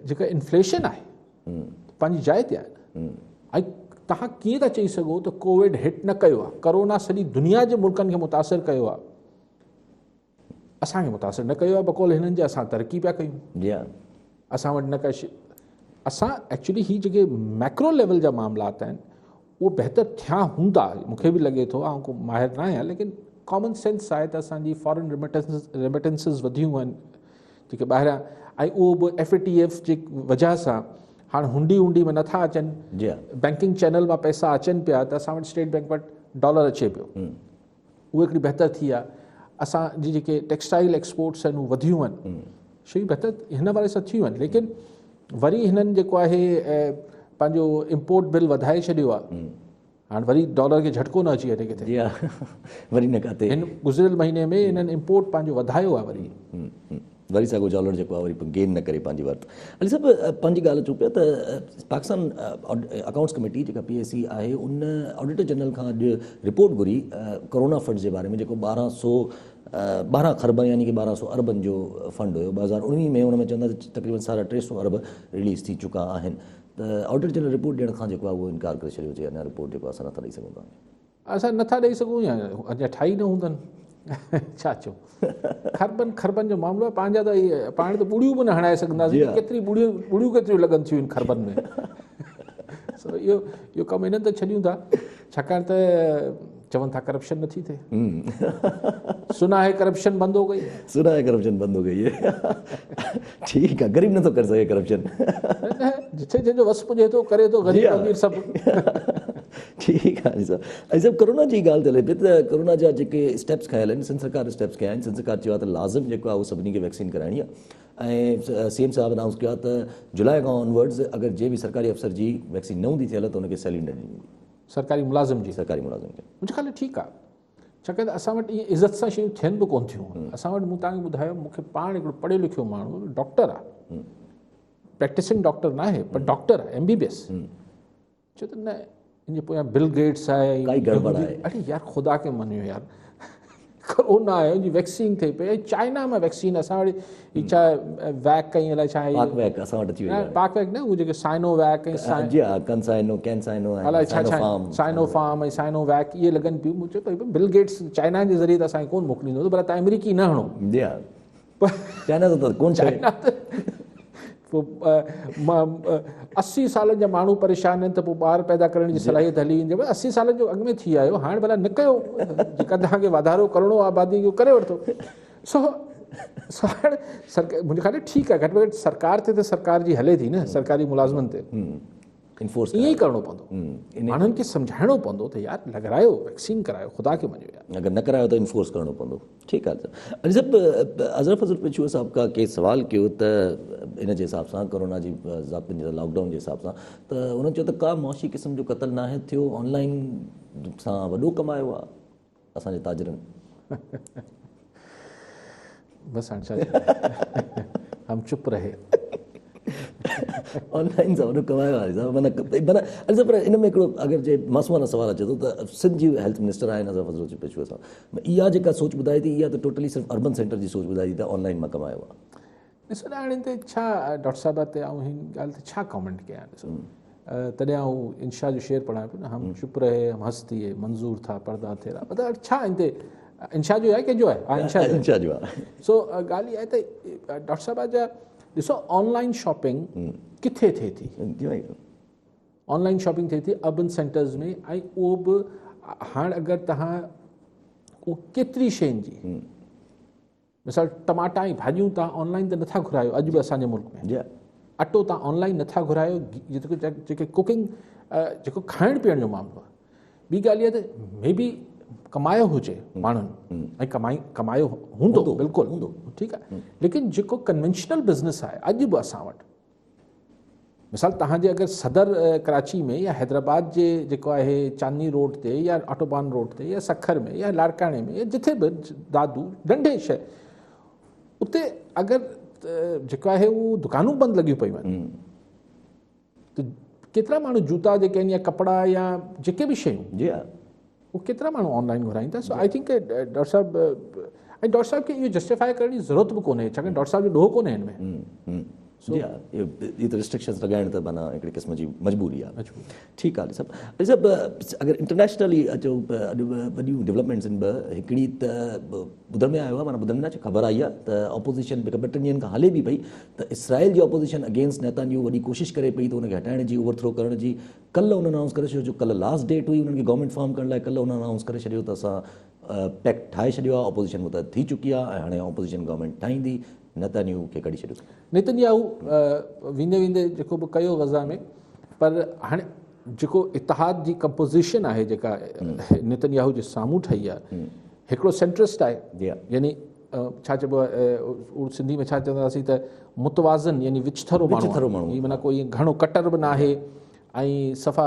جيڪا انفليشن آهي پنهنجي جاء تي آهي ۽ توهان ڪيئن ٿا چئي سگهو ته ڪووڊ هٽ نه ڪيو آهي، ڪورونا سڄي دنيا جي ملڪن کي متاثر ڪيو آهي، اسان کي متاثر نه ڪيو آهي، بقول هنن جي اسان ترقي پيا ڪيون، اسان وٽ نه ڪا اسان ايڪچولي هي جيڪي ميڪرو ليول جا معاملات آهن اهو بهتر ٿيا هوندا، مون کي به لڳي ٿو، آئون ڪو ماهر نه آهيان، ليڪن ڪامن سينس آهي ته اسان جي فارن ريمٽنسز وڌيون آهن جيڪي ٻاهريان، ۽ اهو به ايف اي ٽي ايف جي وجهه سان هاڻ هنڊي هنڊي ۾ نٿا اچن، بينڪنگ چينل مان پئسا اچن پيا ته اسان وٽ اسٽيٽ بينڪ وٽ ڊالر اچي پيو، اهو هڪڙي بهتر ٿي آهي. اسان جي جيڪي ٽيڪسٽائل ايڪسپورٽس آهن اهي وڌيون آهن، شيون بهتر هن حوالي سان ٿيون آهن، ليڪن وري هنن جيڪو آهي پنهنجو امپورٽ بل وڌائي ڇڏيو آهي، هاڻ وري ڊالر کي جهٽڪو نه اچي وڃي ڪٿي. جي ها وري نه ڪاٿي. هن گذريل مهيني ۾ هنن امپورٽ پنهنجو وڌايو آهي وري. وري ساڳو ڊالر جيڪو آهي وري گين نه ڪري پنهنجي ورٿ. علي صاحب پنهنجي ڳالهه اچون پيا ته پاڪستان اڪائونٽس ڪميٽي جيڪا پي اي سي آهي ان آڊيٽر جنرل کان اڄ رپورٽ گهري ڪورونا فنڊز جي باري ۾ جيڪو 1212 خربن يعني ڪي 1200 اربن جو فنڊ هيو 2019 ۾ ان ۾ چوندا ته تقريبن 350 ارب رليز ٿي چڪا آهن ته آڊيٽر جنرل رپورٽ ڏيڻ کان جيڪو آهي اهو انڪار ڪري ڇڏيو چي اڃا رپورٽ جيڪو اسان نٿا ڏئي سگهون توهان کي. اسان نٿا ڏئي سگهون يا اڃا ٺاهي نه هوندن ڇا چئون خربن خربن جو معاملو آهي پنهنجا ته پاڻ ته ٻڙيون به نه هڻائي سگهنداسين ڪيتري ٻڙيون ٻڙيون ڪيتريون لڳن ٿيون ان خربن ۾ سو اهو اهو ڪم انهن تي ڇڏيون ٿا ڇاڪاڻ ته چون ٿا ڪرپشن نٿي ٿئي. سنا هي ڪرپشن بند هو گئي. سنا هي ڪرپشن بند هو گئي ٺيڪ آ غريب نٿو ڪري سگهي ڪرپشن. جتي جنهن جو وس پڄي ٿو ڪري ٿو غريب امير سڀ. ٺيڪ آ علي صاحب. علي صاحب ڪرونا جي ڳالهه تي هلي پئي ته ڪرونا جا جيڪي اسٽيپس کنيل آهن سنڌ سرڪار اسٽيپس کنيا آهن سنڌ سرڪار چيو آهي ته لازم جيڪو آهي اهو سڀني کي ويڪسين ڪرائڻي آهي ۽ سي ايم صاحب انائونس ڪيو آهي ته جولاء کان آنورڊز اگر جنهن به سرڪاري افسر جي ويڪسين نه هوندي ٿيل ته ان کي سيلري نه ڏني ويندي. سرڪاري ملازم جي. سرڪاري ملازم کي. منهنجي خيال ۾ ٺيڪ آهي ڇاڪاڻ ته اسان وٽ ائين عزت سان شيون ٿين به ڪونه ٿيون. اسان وٽ مون توهان کي ٻڌايو مون کي پاڻ هڪڙو پڙهيو لکيو ماڻهو ڊاڪٽر آهي پريڪٽسنگ ڊاڪٽر نه آهي پر ڊاڪٽر آهي ايم بي بي ايس چيو ته نه ان جي پويان بل گيٽس آهي ڪائي گڙٻڙ آهي. اڙي يار خدا کي مڃيو يار ڪرونا آهي ان جي ويڪسين ٿئي پئي چائنا مان ويڪسين اسان وٽ هي ڇا ويڪ ۽ الائي ڇا آهي پاڪ ويڪ اسان وٽ اچي وئي آهي پاڪ ويڪ نه هو جيڪي سائنو ويڪ ۽ جي ها ڪن سائنو ڪين سائنو ۽ الائي ڇا ڇا سائنو فارم ۽ سائنو ويڪ اهي لڳن پيون مون چيو ته بل گيٽس چائنا جي ذريعي ته اسان کي ڪون موڪليندو پر تان آمريڪي نه هڻو جي ها چائنا ته ڪون چائنا ته پوء 80 سالن جا ماڻهو پريشان آهن ته پوء ٻار پيدا ڪرڻ جي صلاحيت هلي ويندي. 80 سالن جو اڳ ۾ ٿي آيو، هاڻ ڀلا نه ڪيو، جيڪا توهان کي واڌارو ڪرڻو آهي آبادي جو ڪري ورتو. سو سو هاڻ منهنجي خيال ۾ ٺيڪ آهي، گهٽ ۾ گهٽ سرڪار تي ته سرڪار جي هلي ٿي نه، سرڪاري ملازمن تي. انفورس ائين ئي ڪرڻو پوندو، ماڻهن کي سمجهائڻو پوندو ته يار لڳرايو ويڪسين ڪرايو، خدا کي مڃيو يار. اگر نه ڪرايو ته انفورس ڪرڻو پوندو. ٺيڪ آهي علي صاحب اظهر فضل پڇو صاحب کا ڪي سوال ڪيو ته ان جي حساب سان ڪورونا جي ضابطن جي لاڪ ڊائون جي حساب سان ته انهن چيو ته ڪا معاشي قسم جو قتل ناهي ٿيو آن لائن سان وڏو ڪمايو آهي اسان جي تاجرن. بس هاڻ ڇا هم چپ رهي. آن لائن سان وڏو ڪمايو آهي صاحب معنيٰ معنيٰ علي صاحب پر ان ۾ هڪڙو اگر جي معصومانه سوال اچي ٿو ته سنڌ جي هيلٿ منسٽر آهن اظهر فضل پڇو صاحب اها جيڪا سوچ ٻڌائي ٿي اها ته ٽوٽلي صرف اربن سينٽر جي سوچ ٻڌائي ٿي ته آن لائن مان ڪمايو آهي. ڏسو نه هاڻي هتي ڇا ڊاڪٽر صاحب تي آئون هن ڳالهه تي ڇا ڪامينٽ ڪيان ڏسو تڏهن آئون انشا جو شعر پڙهان پيو نه هم چپ رهي هم هنس ديي منظور ٿا پردا تيرا مطلب ڇا هن تي انشا جو آهي ڪنهن جو آهي ها انشا جو انشا جو آهي سو ڳالهه اها آهي ته ڊاڪٽر صاحب جا ڏسو آن لائن شاپنگ ڪٿي ٿئي ٿي؟ آن لائن شاپنگ ٿئي ٿي اربن سينٽرز ۾ ۽ اهو به هاڻ اگر توهان اهو ڪيتري شين جي مثال ٽماٽا ۽ ڀاڄيون توهان آن لائن ته نٿا گهرايو اڄ به اسان جي ملڪ ۾ اٽو توهان آن لائن نٿا گهرايو جيڪي ڪوڪنگ جيڪو کائڻ پيئڻ جو معاملو آهي ٻي ڳالهه اها ته مي بي ڪمايو هجي ماڻهن ۽ ڪمائي ڪمايو هوندو بلڪل هوندو ٺيڪ آهي ليڪن جيڪو ڪنوينشنل بزنس آهي اڄ به اسان وٽ مثال توهان جي اگر صدر ڪراچي ۾ يا حيدرآباد جي جيڪو آهي چاندني روڊ تي يا آٽوبان روڊ تي يا سکر ۾ يا لاڙڪاڻي ۾ يا جٿي به دادو ننڍي شهر اتي اگر جيڪو آهي اهو دڪانون بند لڳيون پيون آهن ته ڪيترا ماڻهو جوتا جيڪي آهن يا ڪپڙا يا جيڪي به شيون جي ها اهو ڪيترا ماڻهو آن لائن گهرائين ٿا سو I think doctor صاحب ۽ ڊاڪٽر صاحب کي اهو جسٽيفائي ڪرڻ جي ضرورت به ڪونهي ڇاڪاڻ ڊاڪٽر صاحب جو ڏوهه ڪونهي هن ۾ جي ها اهي ته ريسٽرڪشنز لڳائڻ ته معنيٰ هڪڙي قسم جي مجبوري آهي ٺيڪ آهي علي صاحب علي صاحب اگر انٽرنيشنلي اچو اڄ وڏيون ڊولپمينٽس آهن ٻه هڪڙي ته ٻڌڻ ۾ آيو آهي معنيٰ ٻڌڻ ۾ نه خبر آئي آهي ته اپوزيشن ٻه ٽن ڏينهن کان هلي به پئي ته اسرائيل جي اپوزيشن اگينسٽ نيتانيو وڏي ڪوشش ڪري پئي ته ان کي هٽائڻ جي اوور ٿرو ڪرڻ جي ڪلهه انهن انائونس ڪري ڇڏيو جو ڪلهه لاسٽ ڊيٽ هئي انهن کي گورنمينٽ فارم ڪرڻ لاء ڪلهه انهن انائونس ڪري ڇڏيو ته اسان پيڪٽ ٺاهي ڇڏيو آهي اپوزيشن متحد ٿي چڪي آهي ۽ هاڻي اپوزيشن گورنمينٽ ٺاهيندي نيتانيو کي ڪڍي ڇڏيو. نيتنياهو ويندي ويندي جيڪو به ڪيو غزه ۾ پر هاڻي جيڪو اتحاد جي ڪمپوزيشن آهي جيڪا نيتنياهو جي سامهون ٺهي آهي هڪڙو سينٽرسٽ آهي يعني ڇا چئبو آهي سنڌي ۾ ڇا چونداسين ته متوازن يعني وچٿرو ماڻهو هي معنيٰ ڪوئي گهڻو ڪٽر به ناهي ۽ صفا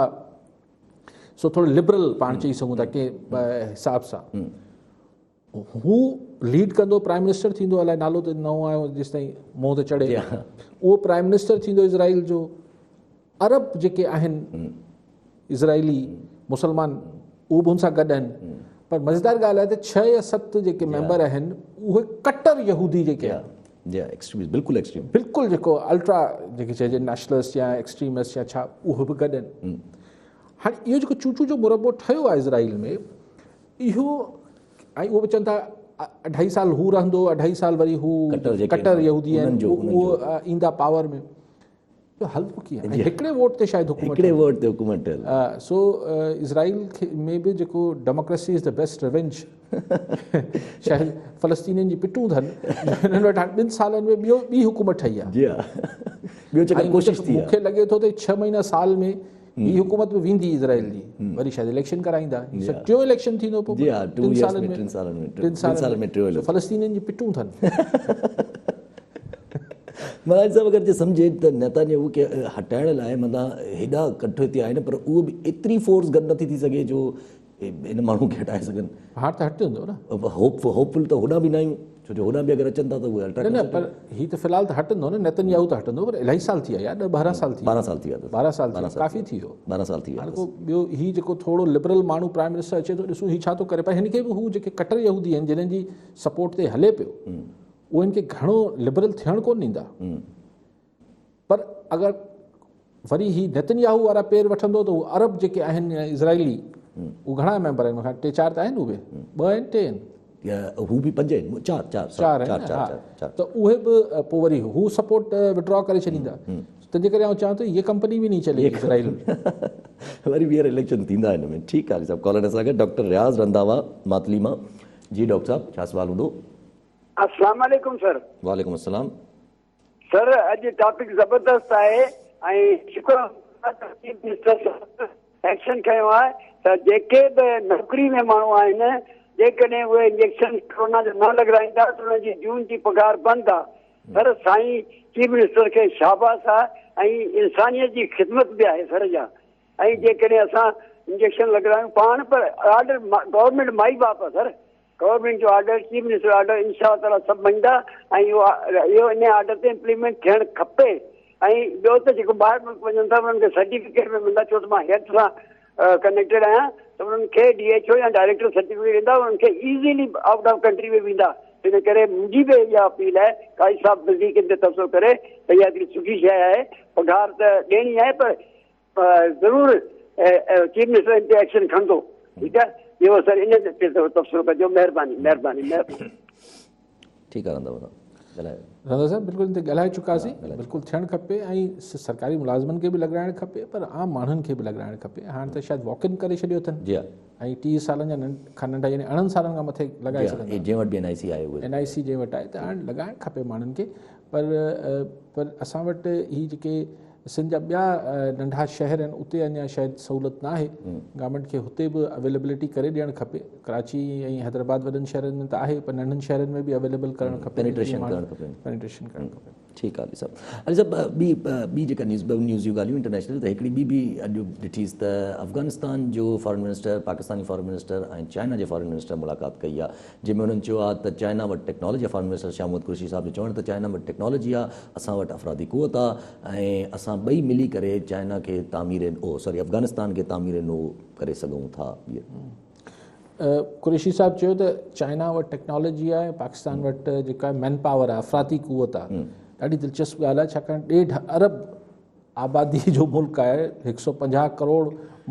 سو ٿورو لبرل پاڻ چئي سگهون ٿا ڪنهن حساب سان هو ليڊ ڪندو پرائم منسٽر ٿيندو الائي نالو ته نئون آيو جيستائين منهن تي چڙهي اهو پرائم منسٽر ٿيندو اسرائيل جو عرب جيڪي آهن اسرائيلي مسلمان اهو به هن سان گڏ آهن پر مزيدار ڳالهه آهي ته 6 يا 7 جيڪي ميمبر آهن اهي ڪٽر يهودي جيڪي آهن جي ايڪسٽريمسٽ بلڪل ايڪسٽريم بلڪل جيڪو الٽرا جيڪي چئجي نيشنلسٽ يا ايڪسٽريمسٽ يا ڇا اهي به گڏ آهن هاڻي اهو جيڪو چوچو جو مربو ٺهيو آهي اسرائيل ۾ اهو ۽ اهو به چون ٿا اڍائي سال هو رهندو اڍائي سال وري هو ڪٽر يهودي آهن اهو ايندا پاور ۾ اهو هلندو ڪيئن ۽ هڪڙي ووٽ تي شايد حڪومت هڪڙي ووٽ تي حڪومت ٺهيل سو اسرائيل ۾ به جيڪو democracy is the best revenge شايد فلسطينين جي پٽون اٿن هنن وٽ هاڻي ٻن سالن ۾ ٻيو ٻي حڪومت ٺهي آهي جي ها ٻيو چڪر ڪوشش ٿي مون کي لڳي ٿو ته 6 مهينا سال ۾ هي حڪومت به ويندي اسرائيل جي وري شايد اليڪشن ڪرائيندا هي ٽيون اليڪشن ٿيندو پوء جي ها ٽن سالن ۾ ٽن سالن ۾ ٽن سالن ۾ ٽيون اليڪشن فلسطينين جي پٽون اٿن مهاراج صاحب اگر جي سمجهي ته نيتانياهو کي هٽائڻ لاء معنيٰ هيڏا ڪٺ ٿيا آهن پر اهو به ايتري فورس گڏ نٿي ٿي سگهي جو ان ماڻهو کي هٽائي سگهن. هاڻ ته هٽجندو نه. هوپ هوپ فل ته هوڏانهن به نه آهيون ڇو جو هوڏانهن به اگر اچن ٿا ته اهي الٽرا نه نه پر هي ته في الحال ته هٽندو نه نيتنياهو ته هٽندو پر الاهي سال ٿي ويا يار 10 12 سال ٿي 12 سال ٿي ويا اٿس 12 سال ٿي ويا ڪافي ٿي ويو 12 سال ٿي ويا هاڻ ڪو ٻيو هي جيڪو ٿورو لبرل ماڻهو پرائم منسٽر اچي ٿو ڏسون هي ڇا ٿو ڪري پر هن کي به هو جيڪي ڪٽر يهودي آهن جنهن جي سپورٽ تي هلي پيو اهي هن کي گهڻو لبرل ٿيڻ ڪونه ڏيندا پر اگر وري هي نتنياهو وارا پير وٺندو ته هو عرب جيڪي آهن اسرائيلي اهي گهڻا ميمبر آهن مون ٽي چار ته آهن اهي ٻه آهن ٽي آهن هو به پنج آهن چار چار چار آهن ها ته اهي به پوء وري هو سپورٽ وڊرا ڪري ڇڏيندا تنهنجي ڪري آئون چوان ٿو هي ڪمپني به نهين چلي اسرائيل وري ٻيهر اليڪشن ٿيندا هن ۾ ٺيڪ آهي صاحب ڪالر اسان کي ڊاڪٽر رياض رنڌاوا ماتلي مان جي ڊاڪٽر صاحب ڇا سوال هوندو السلام عليڪم سر. وعليڪم السلام. سر اڄ ٽاپڪ زبردست آهي ۽ شڪر آهي ته چيف منسٽر صاحب ايڪشن کنيو آهي ته جيڪي به نوڪري ۾ ماڻهو آهن جيڪڏهن اهي انجيڪشن ڪرونا جو نه لڳرائيندا ته انهن جي جون جي پگهار بند آهي سر سائين چيف منسٽر کي شاباس آهي ۽ انسانيت جي خدمت به آهي سر جا ۽ جيڪڏهن اسان انجيڪشن لڳرايون پاڻ پر آرڊر گورنمينٽ مائي باپ آهي سر گورنمينٽ جو آرڊر چيف منسٽر جو آرڊر انشاء الله تعالي سڀ مڃدا ۽ اهو اهو ان آرڊر تي امپليمينٽ ٿيڻ کپي ۽ ٻيو ته جيڪو ٻاهر ملڪ وڃن ٿا انهن کي سرٽيفڪيٽ به ملندا ڇو ته مان هيلٿ سان ڪنيڪٽيڊ آهيان ته انهن کي ڊي ايڇ او يا ڊائريڪٽر سرٽيفڪيٽ ڏيندا انهن کي ايزيلي آئوٽ آف ڪنٽري به ويندا ان ڪري منهنجي به اها اپيل آهي قاضي صاحب وڌيڪ ان تي تبصرو ڪري ته اها هڪڙي سٺي شيء آهي پگهار ته ڏيڻي آهي پر ضرور چيف منسٽر ان تي ايڪشن کڻندو ٺيڪ آهي اهو سر ان تي تبصرو ڪجو مهرباني مهرباني مهرباني ٺيڪ آهي رنڌاوا صاحب ڳالهايو رنڌاوا صاحب بلڪل ان تي ڳالهائي چڪاسين بلڪل ٿيڻ کپي ۽ سرڪاري ملازمن کي به لڳرائڻ کپي پر عام ماڻهن کي به لڳرائڻ کپي هاڻ ته شايد واڪ ان ڪري ڇڏيو اٿن جي ها ۽ 30 سالن جا کان ننڍا يعني 18 سالن کان مٿي لڳائي سگهندا جنهن وٽ به اين آء سي آهي اين آء سي جنهن وٽ آهي ته هاڻ لڳائڻ کپي ماڻهن کي پر پر اسان وٽ هي جيڪي سنڌ جا ٻيا ننڍا شهر آهن اتي اڃا شايد سهولت نه آهي گورنمينٽ کي هتي به اويليبلٽي ڪري ڏيڻ کپي ڪراچي ۽ حيدرآباد وڏن شهرن ۾ ته آهي پر ننڍن شهرن ۾ به اويليبل ڪرڻ کپي پينيٽريشن ڪرڻ کپي پينيٽريشن ڪرڻ کپي. ٺيڪ آ علي صاحب علي صاحب ٻي ٻي جيڪا نيوز ٻه نيوز جون ڳالهيون انٽرنيشنل ته هڪڙي ٻي به اڄ ڏٺيس ته افغانستان جو foreign minister Pakistani foreign minister ۽ China جي فارن منسٽر ملاقات ڪئي آ جنهن ۾ انهن چيو آ ته چائنا وٽ ٽيڪنالاجي آ فارن منسٽر شاهه محمود قريشي صاحب جو چوڻ ته چائنا وٽ ٽيڪنالاجي آ اسان وٽ افرادي قوت آ ۽ اسان ٻئي ملي ڪري چائنا کي تعمير او سوري افغانستان کي تعمير نو ڪري سگهون ٿا. قريشي صاحب چيو ته چائنا وٽ ٽيڪنالاجي آهي پاڪستان وٽ جيڪا مين پاور آهي افرادي قوت آهي ڏاڍي دلچسپ ڳالهه آهي ڇاڪاڻ ڏيڍ ارب آبادي جو ملڪ آهي هڪ سو پنجاهه ڪروڙ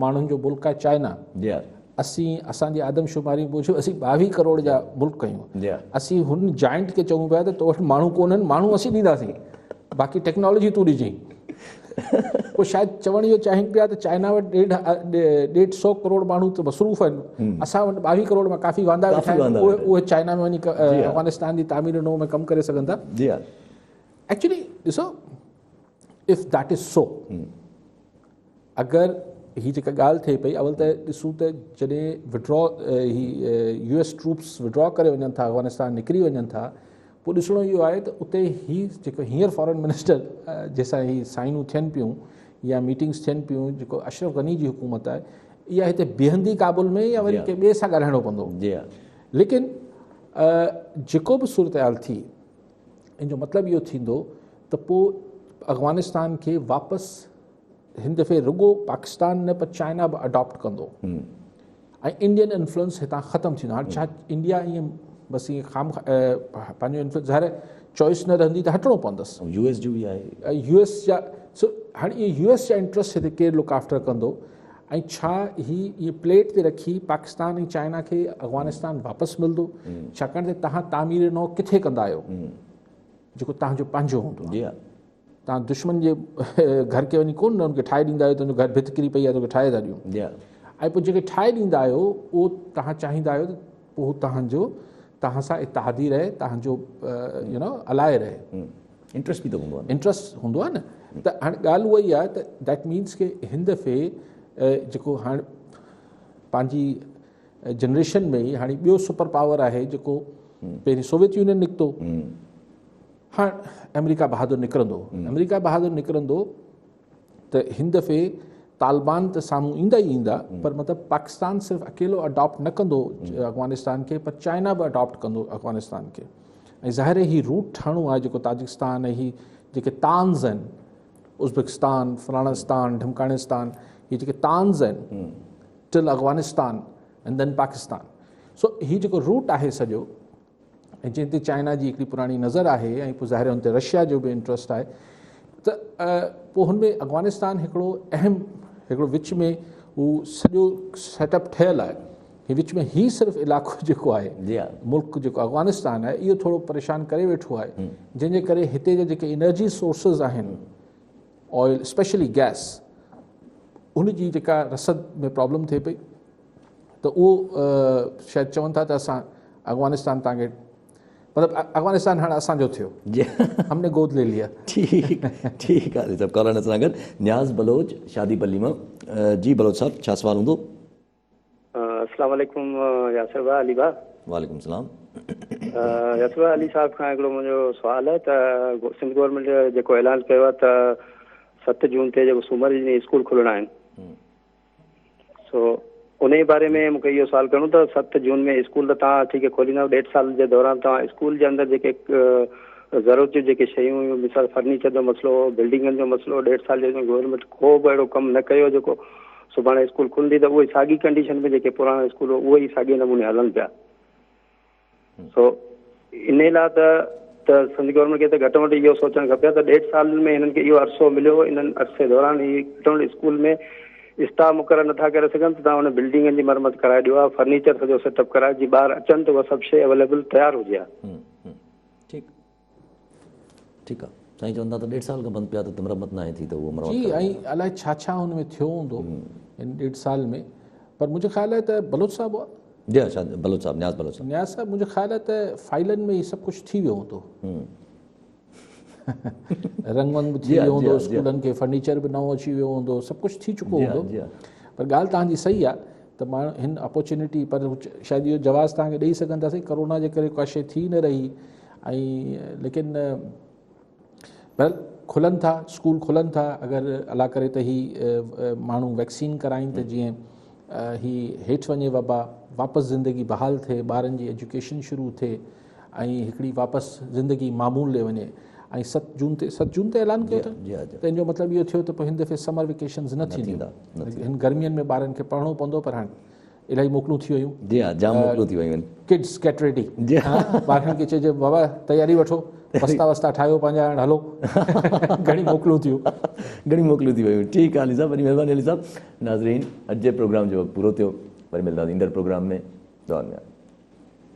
ماڻهن جو ملڪ آهي چائنا اسين اسان جي آدمشماري موجب اسين ٻاويهه ڪروڙ جا ملڪ آهيون اسين هن جائنٽ کي چئون پيا ته تو وٽ ماڻهو ڪونهن ماڻهو اسين ڏينداسين باقي ٽيڪنالاجي تون ڏجين پوء شايد چوڻ اهو چاهين پيا ته چائنا وٽ ڏيڍ ڏيڍ سو ڪروڙ ماڻهو ته مصروف آهن اسان وٽ ٻاويهه ڪروڙ مان ڪافي واندا ويٺا آهن اهي چائنا ۾ وڃي افغانستان جي تعمير نو ۾ ڪم ڪري سگهن ٿا جي ها ايڪچولي ڏسو if that از سو اگر هي جيڪا ڳالهه ٿئي پئي اول ته ڏسون ته جڏهن وڊرا هي يو ايس ٽروپس وڊرا ڪري وڃن ٿا افغانستان نڪري وڃن ٿا پوء ڏسڻو اهو آهي ته اتي هي جيڪو هينئر فارن منسٽر جنهن سان هي سائنون ٿين پيون يا ميٽنگس ٿين پيون جيڪو اشرف غني جي حڪومت آهي اها هتي بيهندي ڪابل ۾ يا وري ڪنهن ٻئي سان ڳالهائڻو پوندو جي ها ليڪن جيڪو به صورتحال ٿي ان جو مطلب اهو ٿيندو ته پوء افغانستان کي واپس هن دفعي رڳو پاڪستان نه پر چائنا به اڊاپٽ ڪندو ۽ انڊين انفلوئنس هتان ختم ٿيندو هاڻي ڇا انڊيا ائين بس ائين خام پنهنجو انفلوئنس ظاهر چوائس نه رهندي ته هٽڻو پوندس يو ايس جو به آهي يو ايس جا سو هاڻي اهي يو ايس جا انٽرسٽ هتي ڪير لڪ آفٽر ڪندو ۽ ڇا هي ائين پليٽ تي رکي پاڪستان ۽ چائنا کي افغانستان واپس ملندو ڇاڪاڻ ته تهان تعمير نو ڪٿي ڪندا آهيو جيڪو تهان جو پنهنجو هوندو آهي توهان دشمن جي گهر کي وڃي ڪونه ان کي ٺاهي ڏيندا آهيو تنهنجو گهر ڀت ڪري پئي آهي توکي ٺاهي ٿا ڏيون ۽ پوء جيڪي ٺاهي ڏيندا آهيو اهو توهان چاهيندا آهيو ته پوء توهان جو توهان سان اتحادي رهي توهان جو يو نو الائي رهي انٽرسٽ به ته هوندو آهي انٽرسٽ هوندو آهي نه ته هاڻي ڳالهه اها ئي آهي ته that means ڪي هن دفعي جيڪو هاڻي پنهنجي جنريشن ۾ ئي هاڻي ٻيو سپر پاور آهي جيڪو پهرين سوويت يونين نڪتو هاڻ آمريڪا بهادر نڪرندو آمريڪا بهادر نڪرندو ته هن دفعي طالبان ته سامهون ايندا ئي ايندا پر مطلب پاڪستان صرف اڪيلو اڊاپٽ نه ڪندو افغانستان کي پر چائنا به اڊاپٽ ڪندو افغانستان کي ۽ ظاهر هي روٽ ٺهڻو آهي جيڪو تاجڪستان ۽ هي جيڪي تانز آهن ازبڪستان فلاڻستان ڍمڪاڻستان هي جيڪي تانز آهن ٽل افغانستان اينڊ then Pakistan سو هي جيڪو روٽ آهي سڄو ۽ جنهن تي چائنا جي هڪڙي پراڻي نظر آهي ۽ پوء ظاهر ان تي رشيا جو به انٽرسٽ آهي ته پوء هن ۾ افغانستان هڪڙو اهم هڪڙو وچ ۾ هو سڄو سيٽ اپ ٺهيل آهي هي وچ ۾ هي صرف علائقو جيڪو آهي جي ملڪ جيڪو افغانستان آهي اهو ٿورو پريشان ڪري ويٺو آهي جنهن جي ڪري هتي جا جيڪي انرجي سورسز آهن آئل اسپيشلي گئس ان جي جيڪا رسد ۾ پرابلم ٿئي پئي ته اهو شايد چون ٿا ته اسان افغانستان تان کي مطلب افغانستان هاڻ اسان جو ٿيو جي هم ني گود لي ليا ٺيڪ ٺيڪ آهي صاحب ڪالر سان گڏ نياز بلوچ شادي پلي مان جي بلوچ صاحب ڇا سوال هوندو السلام عليڪم ياسر ڀاء علي ڀاء وعليڪم السلام ياسر ڀاء علي صاحب کان هڪڙو منهنجو سوال آهي ته سنڌ گورنمينٽ جيڪو اعلان ڪيو آهي ته 7 جون تي جيڪو سومر جي ڏينهن اسڪول کلڻا آهن سو انهي باري ۾ مونکي اهو سوال ڪرڻو ته 7 جون ۾ اسڪول ته توهان ٺيڪ کوليندا ڏيڍ سال جي دوران توهان اسڪول جي اندر جيڪي ضرورت جون جيڪي شيون هيون مثال فرنيچر جو مسئلو هو بلڊنگن جو مسئلو ڏيڍ سال جي گورنمينٽ ڪو به اهڙو ڪم نه ڪيو جيڪو سڀاڻي اسڪول کلندي ته اهي ساڳي ڪنڊيشن ۾ جيڪي پراڻا اسڪول هو اهي ئي ساڳي نموني هلن پيا سو انهي لاء ته ته سنڌ گورنمينٽ کي ته گهٽ ۾ گهٽ اهو سوچڻ کپي ته ڏيڍ سال ۾ هنن کي اهو عرصو مليو انهن عرصي دوران هي گهٽ ۾ گهٽ اسڪول ۾ اسٽاف مقرر نٿا ڪري سگهن ته توهان ان بلڊنگن جي مرمت ڪرائي ڏيو ها فرنيچر سڄو سيٽ اپ ڪرائي جي ٻار اچن ته اها سڀ شيء اويليبل تيار هجي ها. ٺيڪ ٺيڪ آ سائين چون ٿا ته ڏيڍ سال کان بند پيا ته مرمت ناهي ٿي ته اهو مرمت جي ۽ الائي ڇا ڇا هن ۾ ٿيو هوندو ان ڏيڍ سال ۾ پر منهنجو خيال آهي ته بلوچ صاحب هئا جي ها شايد بلوچ صاحب نياز بلوچ صاحب نياز صاحب منهنجو خيال آهي ته فائلن ۾ هي سڀ ڪجهه ٿي ويو هوندو. رنگ ونگ به ٿي ويو هوندو اسڪولن کي، فرنيچر به نئون اچي ويو هوندو، سڀ ڪجهه ٿي چڪو هوندو. پر ڳالهه توهان جي صحيح آهي ته ماڻهو هن اپورچونيٽي، پر شايد اهو جواز توهان کي ڏئي سگهنداسين ڪورونا جي ڪري ڪا شيء ٿي نه رهي ۽ ليڪن بهرحال کلن ٿا اسڪول کلن ٿا، اگر الله ڪري ته هي ماڻهو ويڪسين ڪرائين ته جيئن هي هيٺ وڃي وبا، واپس زندگي بحال ٿئي، ٻارن جي ايجوڪيشن شروع ٿئي ۽ هڪڙي واپس زندگي معمول ڏي وڃي. ۽ 7 جون تي، 7 جون تي اعلان ڪيو اٿن ته ان جو مطلب اهو ٿيو ته پوء هن دفعي سمر ويڪيشنز نه ٿينديون، هن گرمين ۾ ٻارن کي پڙهڻو پوندو. پر هاڻي الاهي موڪلون ٿي ويون. جي ها، جام موڪلون ٿي ويون آهن. ڪڊز گيٽ ريڊي، جي ها، ٻارن کي چئجي بابا تياري وٺو، بستا وستا ٺاهيو پنهنجا، هاڻي هلو، گهڻي موڪلون ٿيون، گهڻي موڪلون ٿي ويون. ٺيڪ آهي علي صاحب، وڏي مهرباني علي صاحب. ناظرين اڄ جي پروگرام جو وقت پورو ٿيو، وري ملنداسين ايندڙ پروگرام ۾. دعا ۾ ياد.